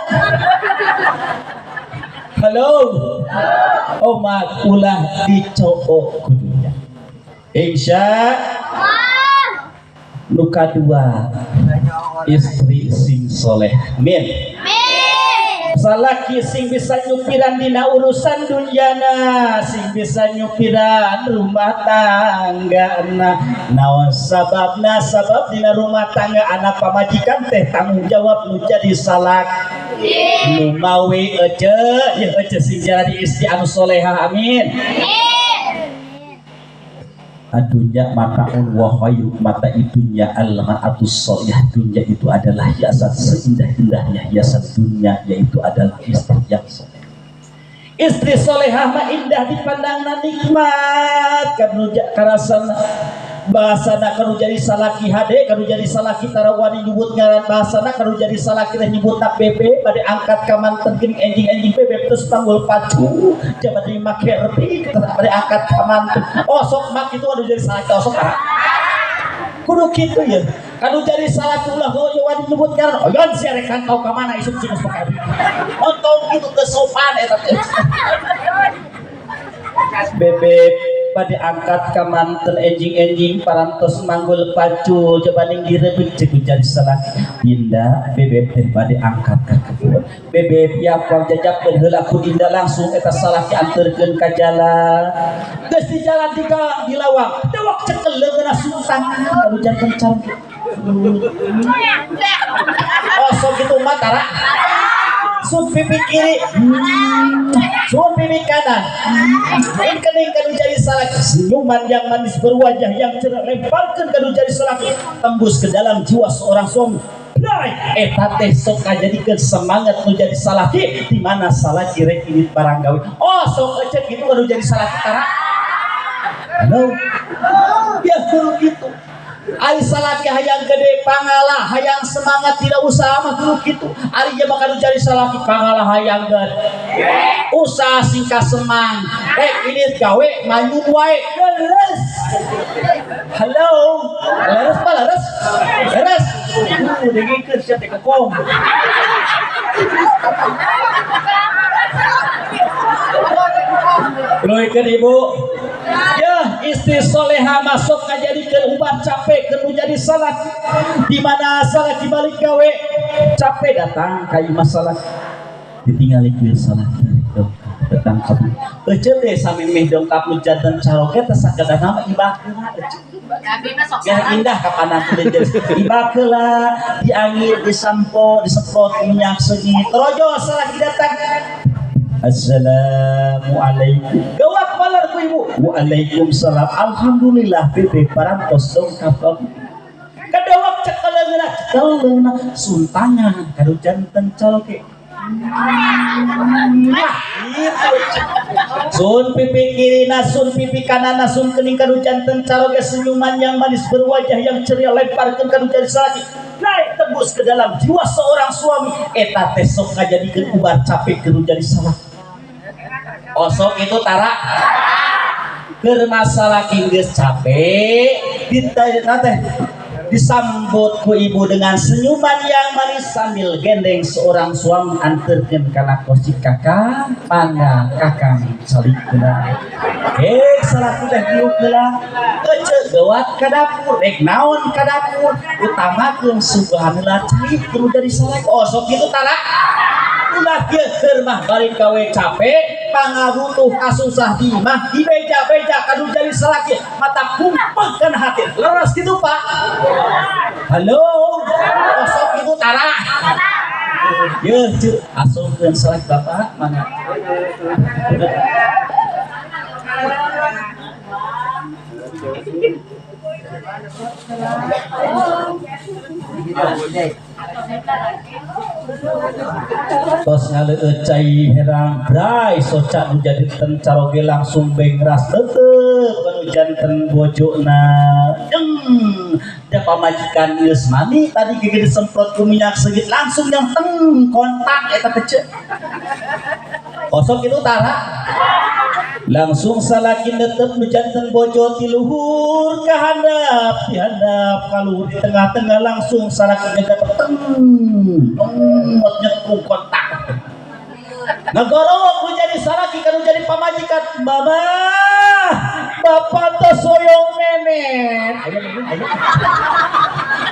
Halo omat ulah dicoo kudunya insya Allah. Luka dua istri sing soleh amin. Salaki sing bisa nyupiran dina urusan dunyana sing bisa nyupiran rumah tanggana naon sababna sabab dina rumah tangga anak pamajikan teh tanggung jawab nu jadi salaki nu mawi ece ya ece sing jadi istri anu solehah amin. Adunya mataun wa khairu mata itunya al-mar'atus sholihah. Dunia itu adalah hiasan seindah-indahnya hiasan dunia, yaitu adalah istri yang soleh. Istri solehah mah indah dipandangna nikmat kanu karasana bahasana kanu jadi salaki hade kanu jadi salaki tarawani nyebut ngaran bahasana kanu jadi salaki teh nyebutna bebe bade angkat ka manten geuning enjing-enjing bebe terus panggul pacu jaman di make reti bade angkat ka manten oh sok mak itu anu jadi salaki osok ah kudu kitu ya kanu jadi salaki ulah heueuh wani nyebut ngaran oyon sia rek kantau ka mana isuk sing geus pake ontong kitu teu sopan eta teh bebe bade angkat ka manten enjing-enjing parantos manggul pacul coba ning direbut ceuk jadi salaki Dinda bebeb teh bade angkat ka kebun bebeb ya pang jajapkeun heula ku Dinda langsung eta salaki anterkeun ka jalan geus di jalan di lawang dewak cekel leungeunna sultan anu janten cantik oh sok kitu mah tara sun pipi kiri sun pipi kanan kening kanu jadi salaki senyuman yang manis berwajah yang cerah lemparkan kanu jadi salaki tembus ke dalam jiwa seorang suami. Eta teh sok kajadikeun semangat nu jadi salaki di mana salaki rek ini barang gawe oh sok ecek gitu kanu jadi salaki tara halo ya kudu kitu. Ari salaki hayang gede pangalah hayang semangat tidak usaha mah kudu kitu. Ari ieu mah kanu jadi salaki pangalah hayang gede usaha singka semang rek ini gawe manyun wae leres. Halo leres pa leres leres dengikeun sia teh kokom. Leukeun ibu ya istri soleha masuk ngajadikeun ubat capek kenu jadi salaki di mana salaki balik gawe capek datang ka imah salaki ditinggali ku salaki datang ka ece teh samemeh dongkap nu janten caroke teh sakadana mah ibakeula ece ya indah kapan aku ibakeula diangir disampo disemprot minyak seungit rojo salaki datang Assalamualaikum. Gawat malar ku ibu. Waalaikumsalam. Alhamdulillah bebe parantos dongkap. Kadawak cekaleungeuna cekaleungeuna suntangan kadu janten caloke. Nah, gitu. Sun pipi kirina, sun pipi kanana, sun kening kanu janten caroge senyuman yang manis berwajah yang ceria lemparkeun kanu jadi salaki. Naik tembus ke dalam jiwa seorang suami eta teh sok ngajadikeun ubar capek kanu jadi salaki. Osok itu tara keur masalah geus capek ditanya teh disambut ku ibu dengan senyuman yang manis sambil gendeng seorang suami anterkeun kana kursi kakak mangga kakang salik heula salaki teh diuk heula ece geuwat ka dapur rek naon ka dapur utamakeun suguhan heula cai kudu jadi salaki. Osok kitu tara ulah kieu keur mah balik gawe capek pangabutuh kasusah di imah dibeja-beja kanu jadi salaki mata kumpulkeun hati leres kitu Pak. Halo osok kitu tara yeuh ceu asungkeun salaki bapak mangga. Tos ngaleueut cai herang bray soca nu jadi ten caroge langsung bengras tetep anu janten bojona jeung da pamajikan geus mandi tadi gege disemprot ku minyak seungit langsung yang teng kontak eta teh ceu. Osok itu tara langsung salaki netep nu janten bojo ti luhur ka handap ti handap ka luhur di tengah-tengah langsung salaki nyegat teng nyekung kontak ngagorowok nu jadi salaki kanu jadi pamajikan mama bapak teh soyong nenen aya aya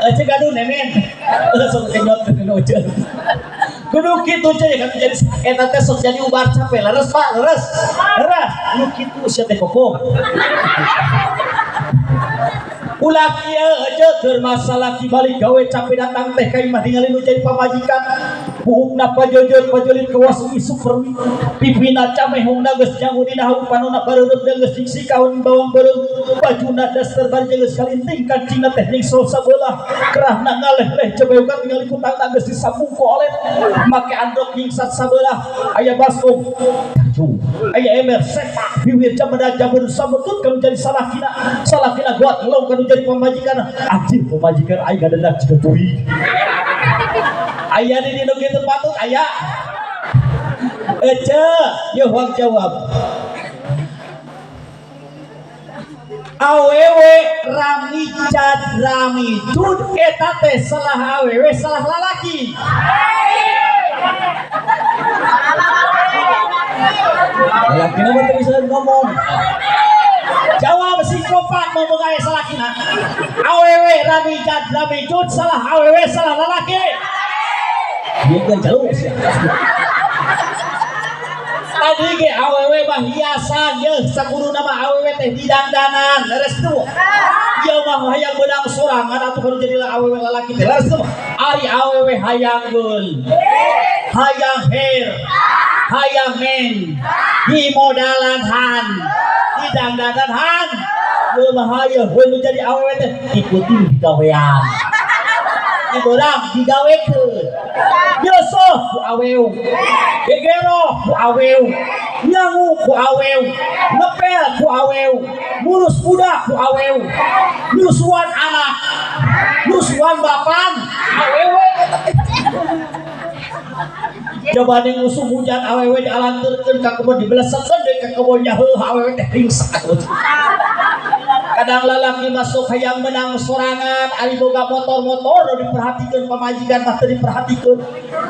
ece gaduh nenen langsung kenyot nu ece kudu kitu ceu kan jadi eta teh sok jadi ubar capek leres Pak leres leres nu kitu sia teh kokom ulah kieu ece keur masalah balik gawe capek datang teh ka imah ningali nu jadi pamajikan buukna pajojoy pajolit kawas isuk pipina camehungna geus nyangu dina hawu panona bareureub geus sikaun bawang beureum bajuna daster bari geus kalinting kancingna teh nyingsul sabelah kerahna ngaleh-leh cebeukan ningali kutangna geus disambung ku olet make androk nyingsat sabelah aya baskom aya ember sepak bibir jameda jabeur samutut kanu jadi salakina salakina guat ngelong kanu jadi pamajikan anjir pamajikan aing ngadendak jiga curi aya di dinu kitu patut aya ece yeuh wang jawab awewe ramicat ramicud eta teh salah awewe salah lalaki. Lalakina mah teu bisa ngomong. Jawab si kopat ngomong aya salakina. Awewe ramicat ramicud salah awewe salah lalaki. Ieu kan jauh sia. Tadi ge awewe mah hiasan yeuh sakuruna mah awewe teh didangdanan leres teu. Ieu mah hayang beunang sorangan atuh kudu jadi awewe lalaki teh leres teu. Ari awewe hayang geul. Hayang hair. Hayang men. Dimodalan han. Didangdanan han. Ieu mah hayang we nu jadi awewe teh ikuti digawean. Diborang digawekeun. Nyosoh ku awew, gegero ku awew, nyangu ku awew, ngepel ku awew, ngurus budak ku awew, nyusuan anak, nyusuan bapan, awewe. Coba ning musuh hujan awewe dialanturkeun ka kebon dibelesekeun deui ka kebon nya heuh awewe teh ringsak. Kadang lalaki masuk hayang menang sorangan ari boga motor-motor diperhatikeun pamajikan mah teu diperhatikeun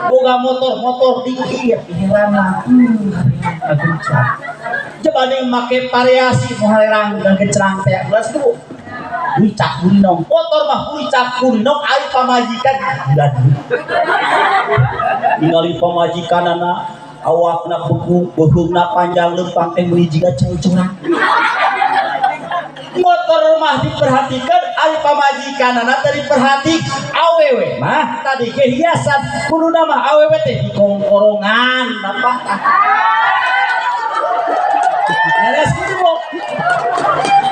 boga motor-motor dikir diherana agencang coba ning make variasi nu halerang dan kecerang teh geus tuh wicak kuninong motor mah wicak kuninong ari pamajikan gila ningali pamajikanana awakna beku beuheungna panjang leumpang teh meuni jiga cai curang. Motor mah diperhatikan ari pamajikanana teh diperhatik awewe mah tadi ge hiasan kuduna mah awewe teh dikongkorongan bapak tah leres kitu bu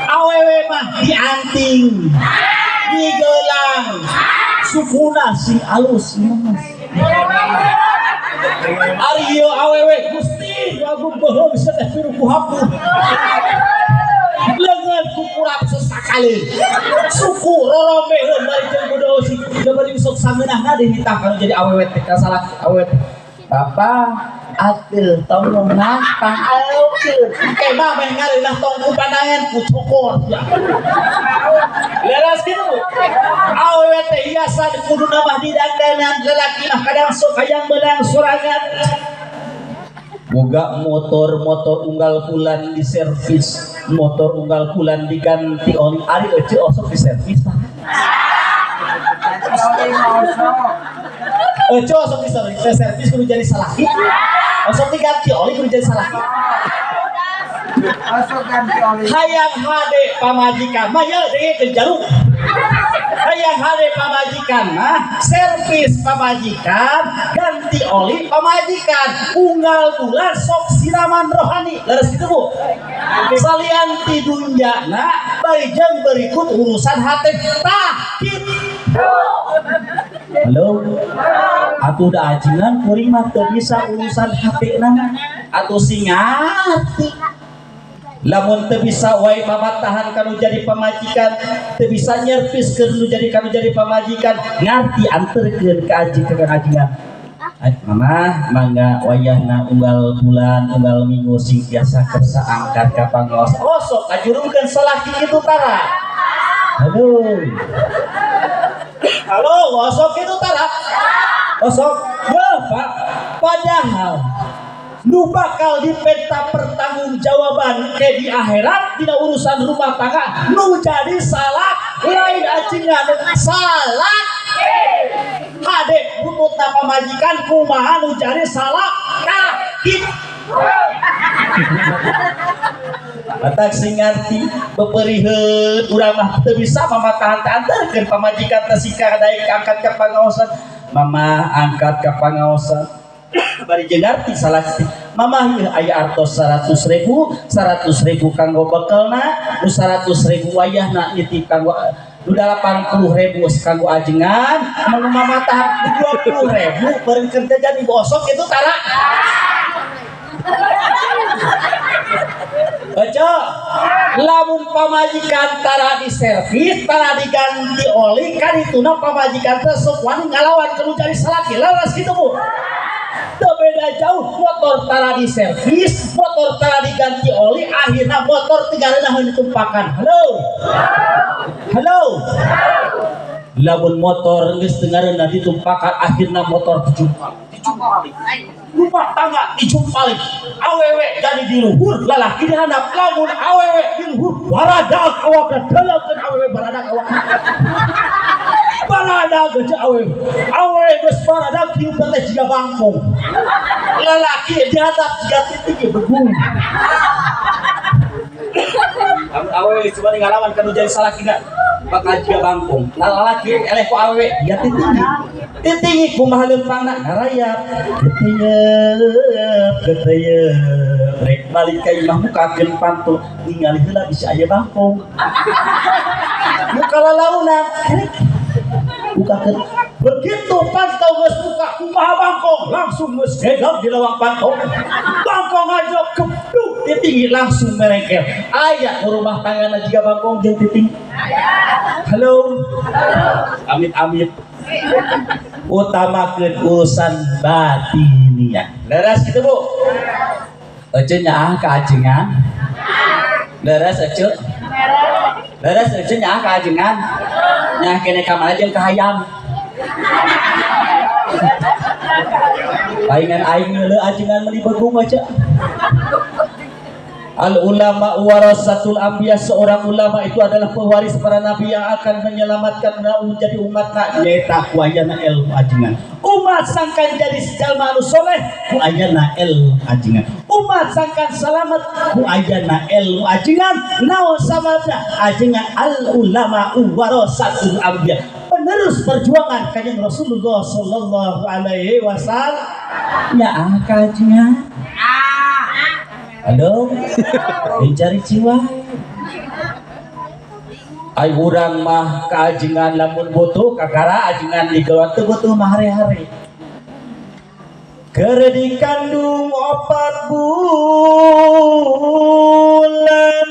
awewe mah dianting digelang sukuna sing alus. Ari ieu awewe Gusti agung beuheung teh piru ku hapu. Lengan kukurap sesakali. Suku rorombeheun bari jeung bodoh si bari sok sangeunahna dihitang kalau jadi awewe teh salah awewe. Bapak atil tong ngeunah pangalokeun. Kemah meh ngareunah tong ku pandangan ku cokor. Leras kitu. Awewe teh hiasan kudu mah didangdanan lalaki mah kadang sok hayang beunang sorangan. Boga motor-motor unggal bulan di servis, motor unggal bulan diganti oli. Ari euceu osok di servis tah. Euceu osok di servis kudu jadi salaki. Osok diganti oli kudu jadi salaki. Osok ganti oli. Hayang hade pamajikan mah ye deui jaluk. Hayang hade pamajikan mah servis pamajikan, ganti oli pamajikan, unggal bulan sok siraman rohani. Leres kitu Bu. Salian ti dunjana bari jeung berikut urusan hate tah kitu. Halo. Atuh da ajengan kuring mah teu bisa urusan hatena atuh sing ngarti. Lamun teu bisa wae mamatahan kanu jadi pamajikan, teu bisa nyerpiskeun nu jadi kanu jadi pamajikan, ngarti anterkeun ka aji ka ajengan. Mama mangga wayahna unggal bulan unggal minggu sing biasa kersa angkat ka pangaos. Oh sok ngajurungkeun salaki kitu tara. Aduh. Halo, osok kitu tara. Osok, ya Pak. Padahal nu bakal dipenta pertanggungjawaban ke di akhirat dina urusan rumah tangga nu jadi salah lain ajengan salah hade bututna pamajikan kumaha nu jadi salah kaki batak sing ngarti beperiheun urang mah teu bisa mamatahan teh anterkeun pamajikan teh sika daek angkat ka pangaosan mama angkat ka pangaosan bari jeung ngarti salah mama ieu aya artos 100.000 100.000 kanggo bekelna nu 100.000 wayahna nitip kanggo nu 80.000 kanggo ajengan mun mama tahap 20.000 beureun kerja jadi bosok kitu tara. Baca lamun pamajikan tara di servis tara diganti oli kan ituna pamajikan teh sok wani ngalawan kudu jadi salaki laras kitu Bu. Teu beda jauh motor tara di servis motor tara diganti oli akhirna motor teu gareunaheun ditumpakan. Halo. Halo. Lamun motor geus teu ngareunah ditumpakan akhirna motor dijumpal. Dijumpali. Rumah tangga dijumpali. Awewe jadi di luhur lalaki di handap. Lamun awewe di luhur baradak awakna dalakeun awewe baradak awakna. Baradak geus awewe. Awewe geus baradak hirup teh jiga bangkong. Lalaki di handap jiga titik ge begung. Lamun awewe geus bari ngalawan kanu jadi salakina bakal jiga bangkong. Lalaki eleh ku awewe jiga titik. Titingi kumaha leumpangna ngarayap keteyep keteyep rek balik ka imah mukakeun panto ningali heula bisi aya bangkong muka lalaunan bukakeun begitu panto geus buka kumaha bangkong langsung geus gegap di lawang panto bangkong ngajok kepduk titingi langsung merengkel aya rumah tanggana jiga bangkong jeung titingi. Halo. Amit amit utamakeun urusan batiniah. Leres kitu Bu. Ece nyaah ka ajengan. Leres ece. Leres ece nyaah ka ajengan. Nyaah kene ka mana jeung ka hayam. Paingan aing ngeuleuh ajengan meuli begung ece. Al ulama warasatul anbiya, seorang ulama itu adalah pewaris para nabi yang akan menyelamatkan menjadi umat nyaeta ku ayana ilmu ajengan. Umat sangkan jadi jalma anu soleh ku ayana ilmu ajengan. Umat sangkan selamat ku ayana ilmu ajengan. Naon sababna ajengan al ulama warasatul anbiya, penerus perjuangan kanjeng Rasulullah sallallahu alaihi wasallam. Ya kajengan. Halo, mencari jiwa. Ai urang mah kaajengan lamun butuh kakara ajengan digeluar teu butuh mah hare-hare. Keur dikandung 4 bulan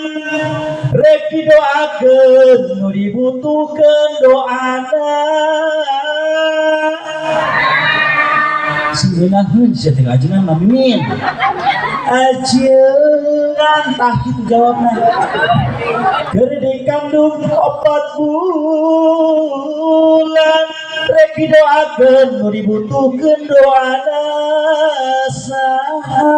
rek didoakeun nu dibutuhkeun doana. Sing ngeunaheun sia teh ajengan mah mimin. Ajengan tah kitu jawabna. Keur dikandung 4 bulan rek didoakeun nu dibutuhkeun doana saha.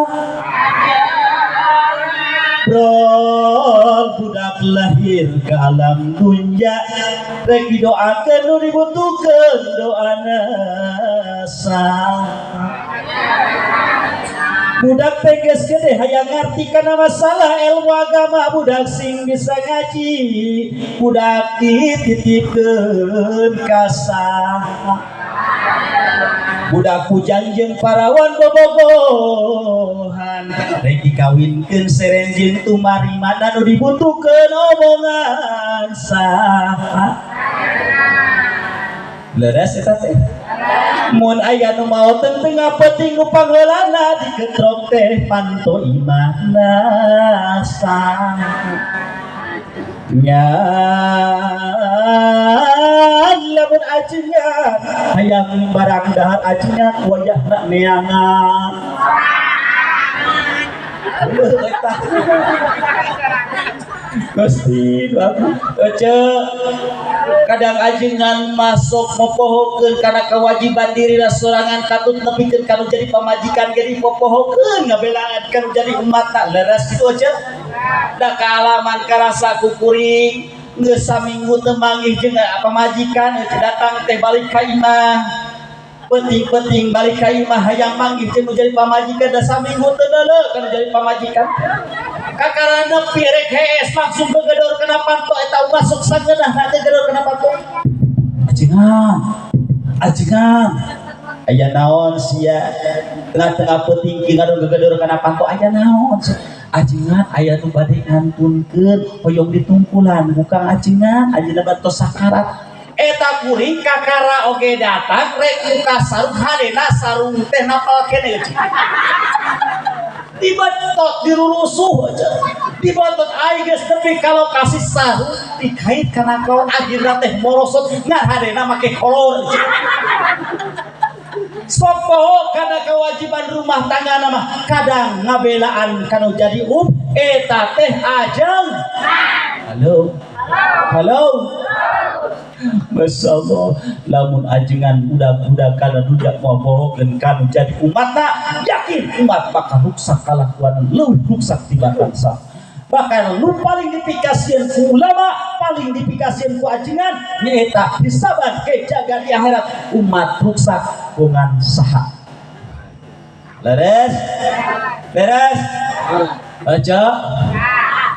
Brol budak lahir ke alam dunya rek didoakeun nu dibutuhkeun doana saha. Budak teh geus gede hayang ngarti kana masalah ilmu agama, budak sing bisa ngaji, budak dititipkeun ka saha. Budak pujang jeung parawan bobogohan rek dikawinkeun seren jeung tumarimana nu dibutuhkeun omongan saha. Leres eta teh. Mun aya nu maot tengah penting nu pangheulana diketrok teh panto imahna saha. Nyan lamun ajengan hayang barang dahar ajengan wayahna neangan. Gusti Ece kadang ajengan masuk mopohokeun kana kewajiban diri sorangan katut nepikeun kanu jadi pamajikan jadi popohokeun ngabelaan kanu jadi umat tak leres kitu Ece. Da kaalaman karasa kukuring geus saminggu teu manggih jeung pamajikan Ece datang teh balik ka imah. Penting-penting balik ka imah hayang manggih jeung jadi pamajikan da saminggu teu deuleu kana jadi pamajikan. Kakara nepi rek hees langsung gegedor kana panto eta masuk sangeunahna gegedor kana panto. Ajengan. Ajengan. Aya naon sia? Tengah-tengah peuting ngadon gegedor kana panto aya naon sia? Ajengan aya nu bade ngantunkeun hoyong ditungkulan bukang ajengan ayeuna batos sakarat. Eta kuring kakara oge datang rek muka sarung harena sarung teh napal kene euy. Dibetot dirulusuh aja. Dibetot aing geus nepi ka lokasi sarung dikait kana kaon akhirna teh morosot ngan harena make kolor. Sok poho kana kewajiban rumah tangga nama kadang ngabelaan kanu jadi eta teh ajeng. Halo. Halo. Masya Allah, lamun ajengan budak-budak kana dudak mopohokeun kanu jadi umatna, yakin umat bakal ruksak kalakuan leuwih ruksak tibatan sah. Bahkan nu paling dipikasieun ku ulama, paling dipikasieun ku ajengan nyaeta hisaban ke jaga di akhirat umat ruksak bongan saha. Leres? Beres? Baca?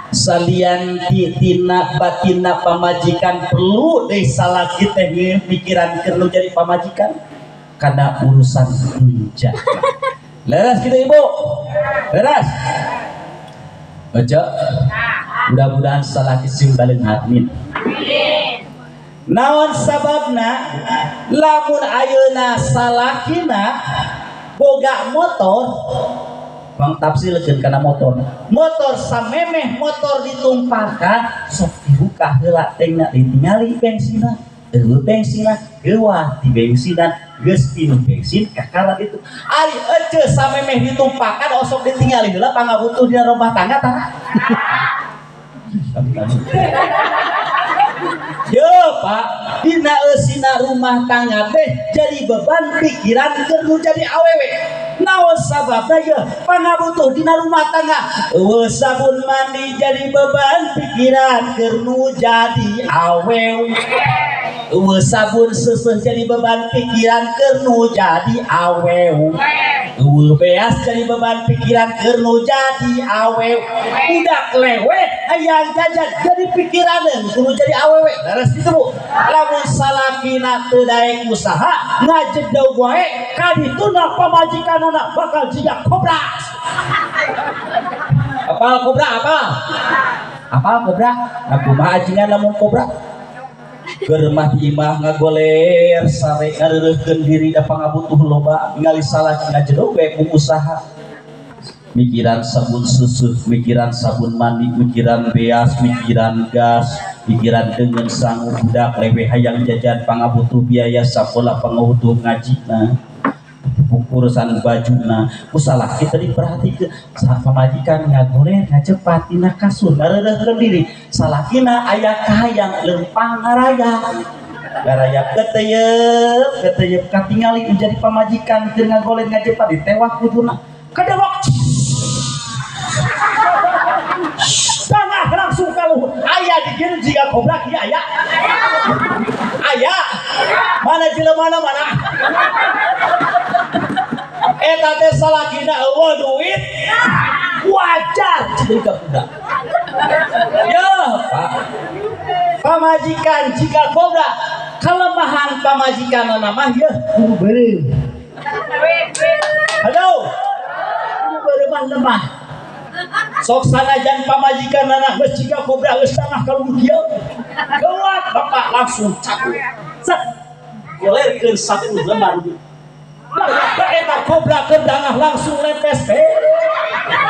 Salian tina batina pamajikan perlu deh salaki teh mikiran perlu jadi pamajikan karena urusan dunia. Leres gitu ibu? Leres? Baca? Mudah-mudahan salaki sing baleung amin. Naon sababna lamun ayeuna salakina boga motor bang tafsilkeun kana motor. Motor samemeh motor ditumpahkan sok dibuka heula tengna ditingali bensinna. Eueuh bensinna geuwah di bensinan geus pinuh bensin kakara itu. Ari ece samemeh ditumpahkan osok ditingali heula pangabutuh dina rumah tangga tah. Yo Pak, dina eusina rumah tangga teh jadi beban pikiran keur nu jadi awewe. Naon sababna ye pangabutuh dina rumah tangga? Eueuh sabun mandi jadi beban pikiran keur nu jadi awewe. Eueuh sabun seuseuh jadi beban pikiran keur nu jadi awewe. Eueuh beas jadi beban pikiran keur nu jadi awewe. Budak lewe hayang jajan jadi pikiraneun kudu jadi awewe. Leres kitu Bu. Lamun salakina teu daek usaha ngajedog wae kadituna pamajikanana bakal jiga kobra. Apal kobra apal? Apal kobra? Nah kumaha ajengan lamun kobra? Germah di imah ngagoler sare ngareureukkeun diri da pangabutuh loba ningali salaki ngajedog we ku usaha mikiran sabun susu, mikiran sabun mandi, mikiran beas, mikiran gas, mikiran dengan sangu budak lewe hayang jajan pangabutuh biaya sakola pangabutuh ngajina urusan bajuna ku salaki tadi diperhatikeun saat pamajikan ngagoler ngacepat dina kasur ngareureukkeun diri salakina aya kahayang lempang ngaraya garaya keteyeup keteyeup katingali jadi pamajikan keur ngagoler ngacepat ditewak kuduna kadewak tanah langsung kalau aya digiring jika kobra ya aya aya mana jelema mana eta teh salakina eueuh duit wajar jadi ka budak ya Pak pamajikan jika kobra kelemahan pamajikanna mah yeuh kudu beureum halo kudu beureum mah lemah sok sanajan pamajikan anak geus jiga kobra geus tanah kalau kieu kuat bapak langsung caku set golerkeun 10 lembar duit eta kobra keur dangah langsung lepes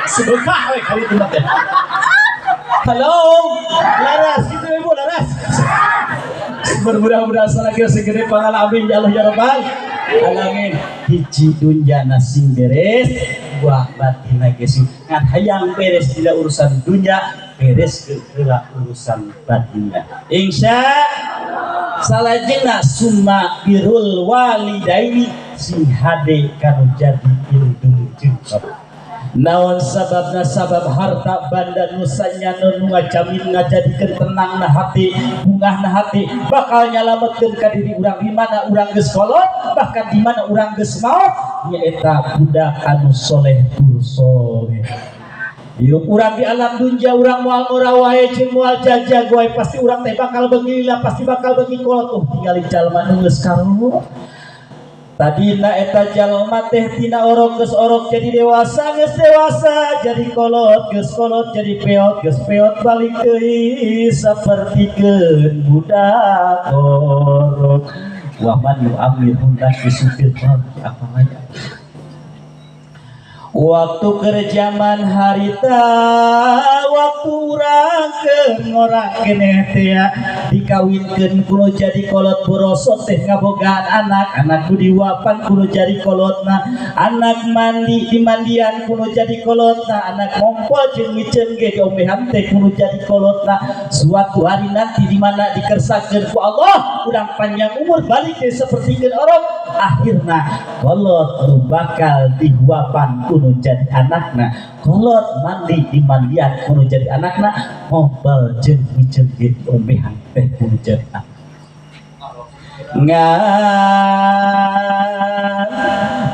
sedekah we kali itu teh halo laras gitu ibu laras bermudah-mudahan salaki segede pahala amin ya Allah ya rabbal alamin hiji dunyana sing beres buah batin ge sing ngan hayang beres dina urusan dunya beres heula urusan batinna insya salajengna summa birrul walidaini sing hade kanu jadi indung jeung bapak. Naon sababna sabab harta banda nusanya nu ngajamin ngajadikeun tenangna hati bungahna hati bakal nyalametkeun ka diri urang di mana urang geus kolot bahkan di mana urang geus maot nyaeta budak anu soleh tur soleh. Hirup urang di alam dunia urang moal ngora wae jeung moal jajag wae pasti urang teh bakal beungi lah pasti bakal beungi kolot tuh tingali jalma nu geus karuh. Tadina eta jalma teh tina orok geus orok jadi dewasa geus dewasa jadi kolot geus kolot jadi peot geus peot balik deui sapertikeun budak orok. Wa man yu'amirun nasifil apa lagi waktu kerjaman harita waktu urang keur ngora keneh teh dikawinkeun kudu jadi kolot borosot teh ngabogaan anak anak kudu diwapan kudu jadi kolotna anak mandi dimandian kudu jadi kolotna anak ngompol jeung miceun ge diombehan teh kudu jadi kolotna suatu hari nanti di mana dikersakeun ku Allah urang panjang umur balik deui sapertikeun orok akhirna kolot nu bakal dihuapan kudu jadi anakna kolot mandi di mandian kudu jadi anakna ngompol jeung miceun ge diombehan teh kudu jadi anak ngan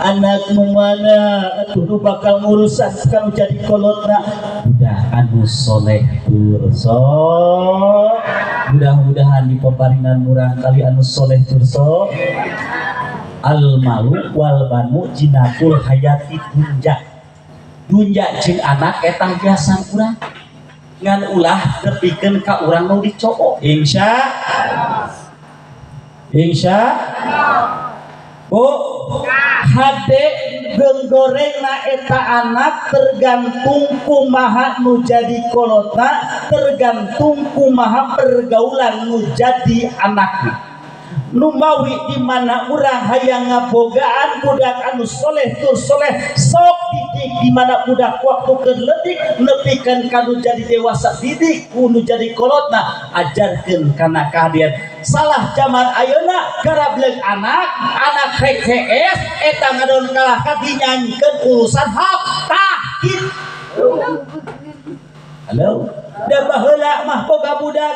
anakmu mana atuh bakal ngurusan kalau jadi kolotna budak anu soleh tur so mudah-mudahan di peparinan murah kali anu soleh tur so al malu wal banu jinatul hayati dunja dunja jeung anak eta hiasan urang ngan ulah nepikeun ka urang nu dicoo insya insya Bu hade genggorengna eta anak tergantung kumaha nu jadi kolotna tergantung kumaha pergaulan nu jadi anakna numawi di mana urang hayang ngabogaan budak anu soleh tur soleh sok didik di mana budak waktu keur leutik nepikeun ka nu jadi dewasa didik nu jadi kolotna ajarkeun kana kahadian salah zaman ayeuna garableug anak anak HKS eta ngadon kalah ka dinyanyikeun urusan hak tah kitu halo da baheula mah boga budak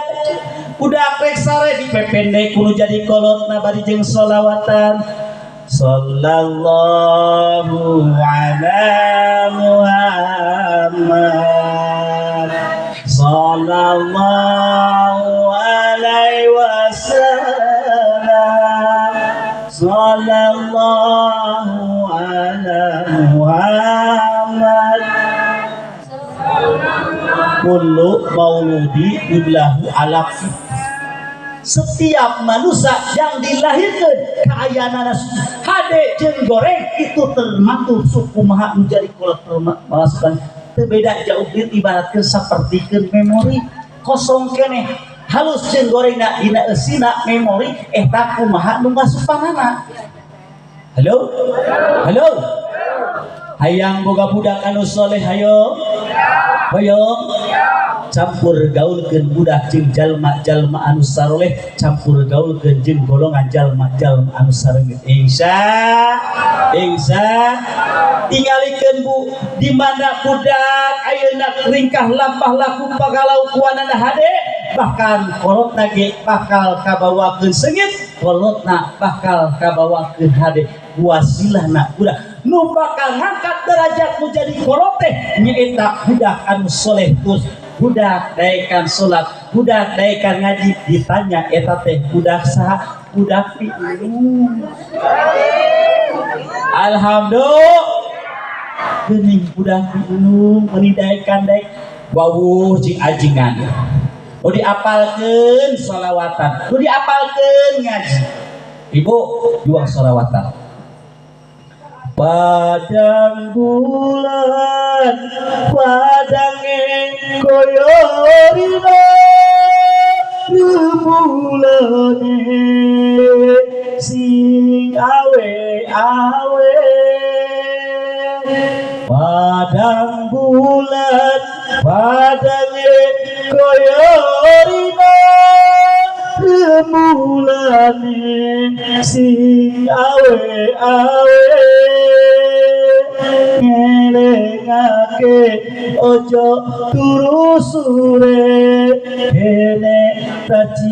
budak rek sare dipepende kudu jadi kolotna bari jeung sholawatan sallallahu ala Muhammad sallallahu alaihi wasallam sallallahu ala Muhammad kullu mauludi yublahu ala Setiap manusia yang dilahirkan kaayaanana hade jeung goreng itu termasuk suku maha menjadi kolot masukan teu beda jauh, ibaratkeun sapertikeun memori kosong keneh, halus jeung gorengna dina eusina memori eta kumaha nu ngasupanana. Halo, halo, hayang boga budak anu soleh? Hayo, hoyong? Campur gaulkeun budak jeung jalma-jalma anu saroleh, campur gaulkeun jeung golongan jalma-jalma anu sareungit. Insya insya tingalikeun, Bu, di mana budak ayeuna ringkah lampah laku pagalaukuanana hade, bahkan kolotna ge bakal kabawakeun seungit, kolotna bakal kabawakeun hade. Wasilahna budak nu bakal ngangkat derajat menjadi kolot teh nyaeta budak anu soleh, terus budak daekan salat, budak daekan ngaji. Ditanya, "Eta teh budak saha?" "Budak piulung." Alhamdulillah, geuning budak piulung meuni daekan daek wawuh jeung ajengan. Nu diapalkeun sholawatan, nu diapalkeun ngaji. Ibu juang sholawatan. Padang bulan padange koyo rina, remulane sing awe awe. Padang bulan padange koyo rina, remulane sing awe awe, ngelingake ojo turu sore kene taji.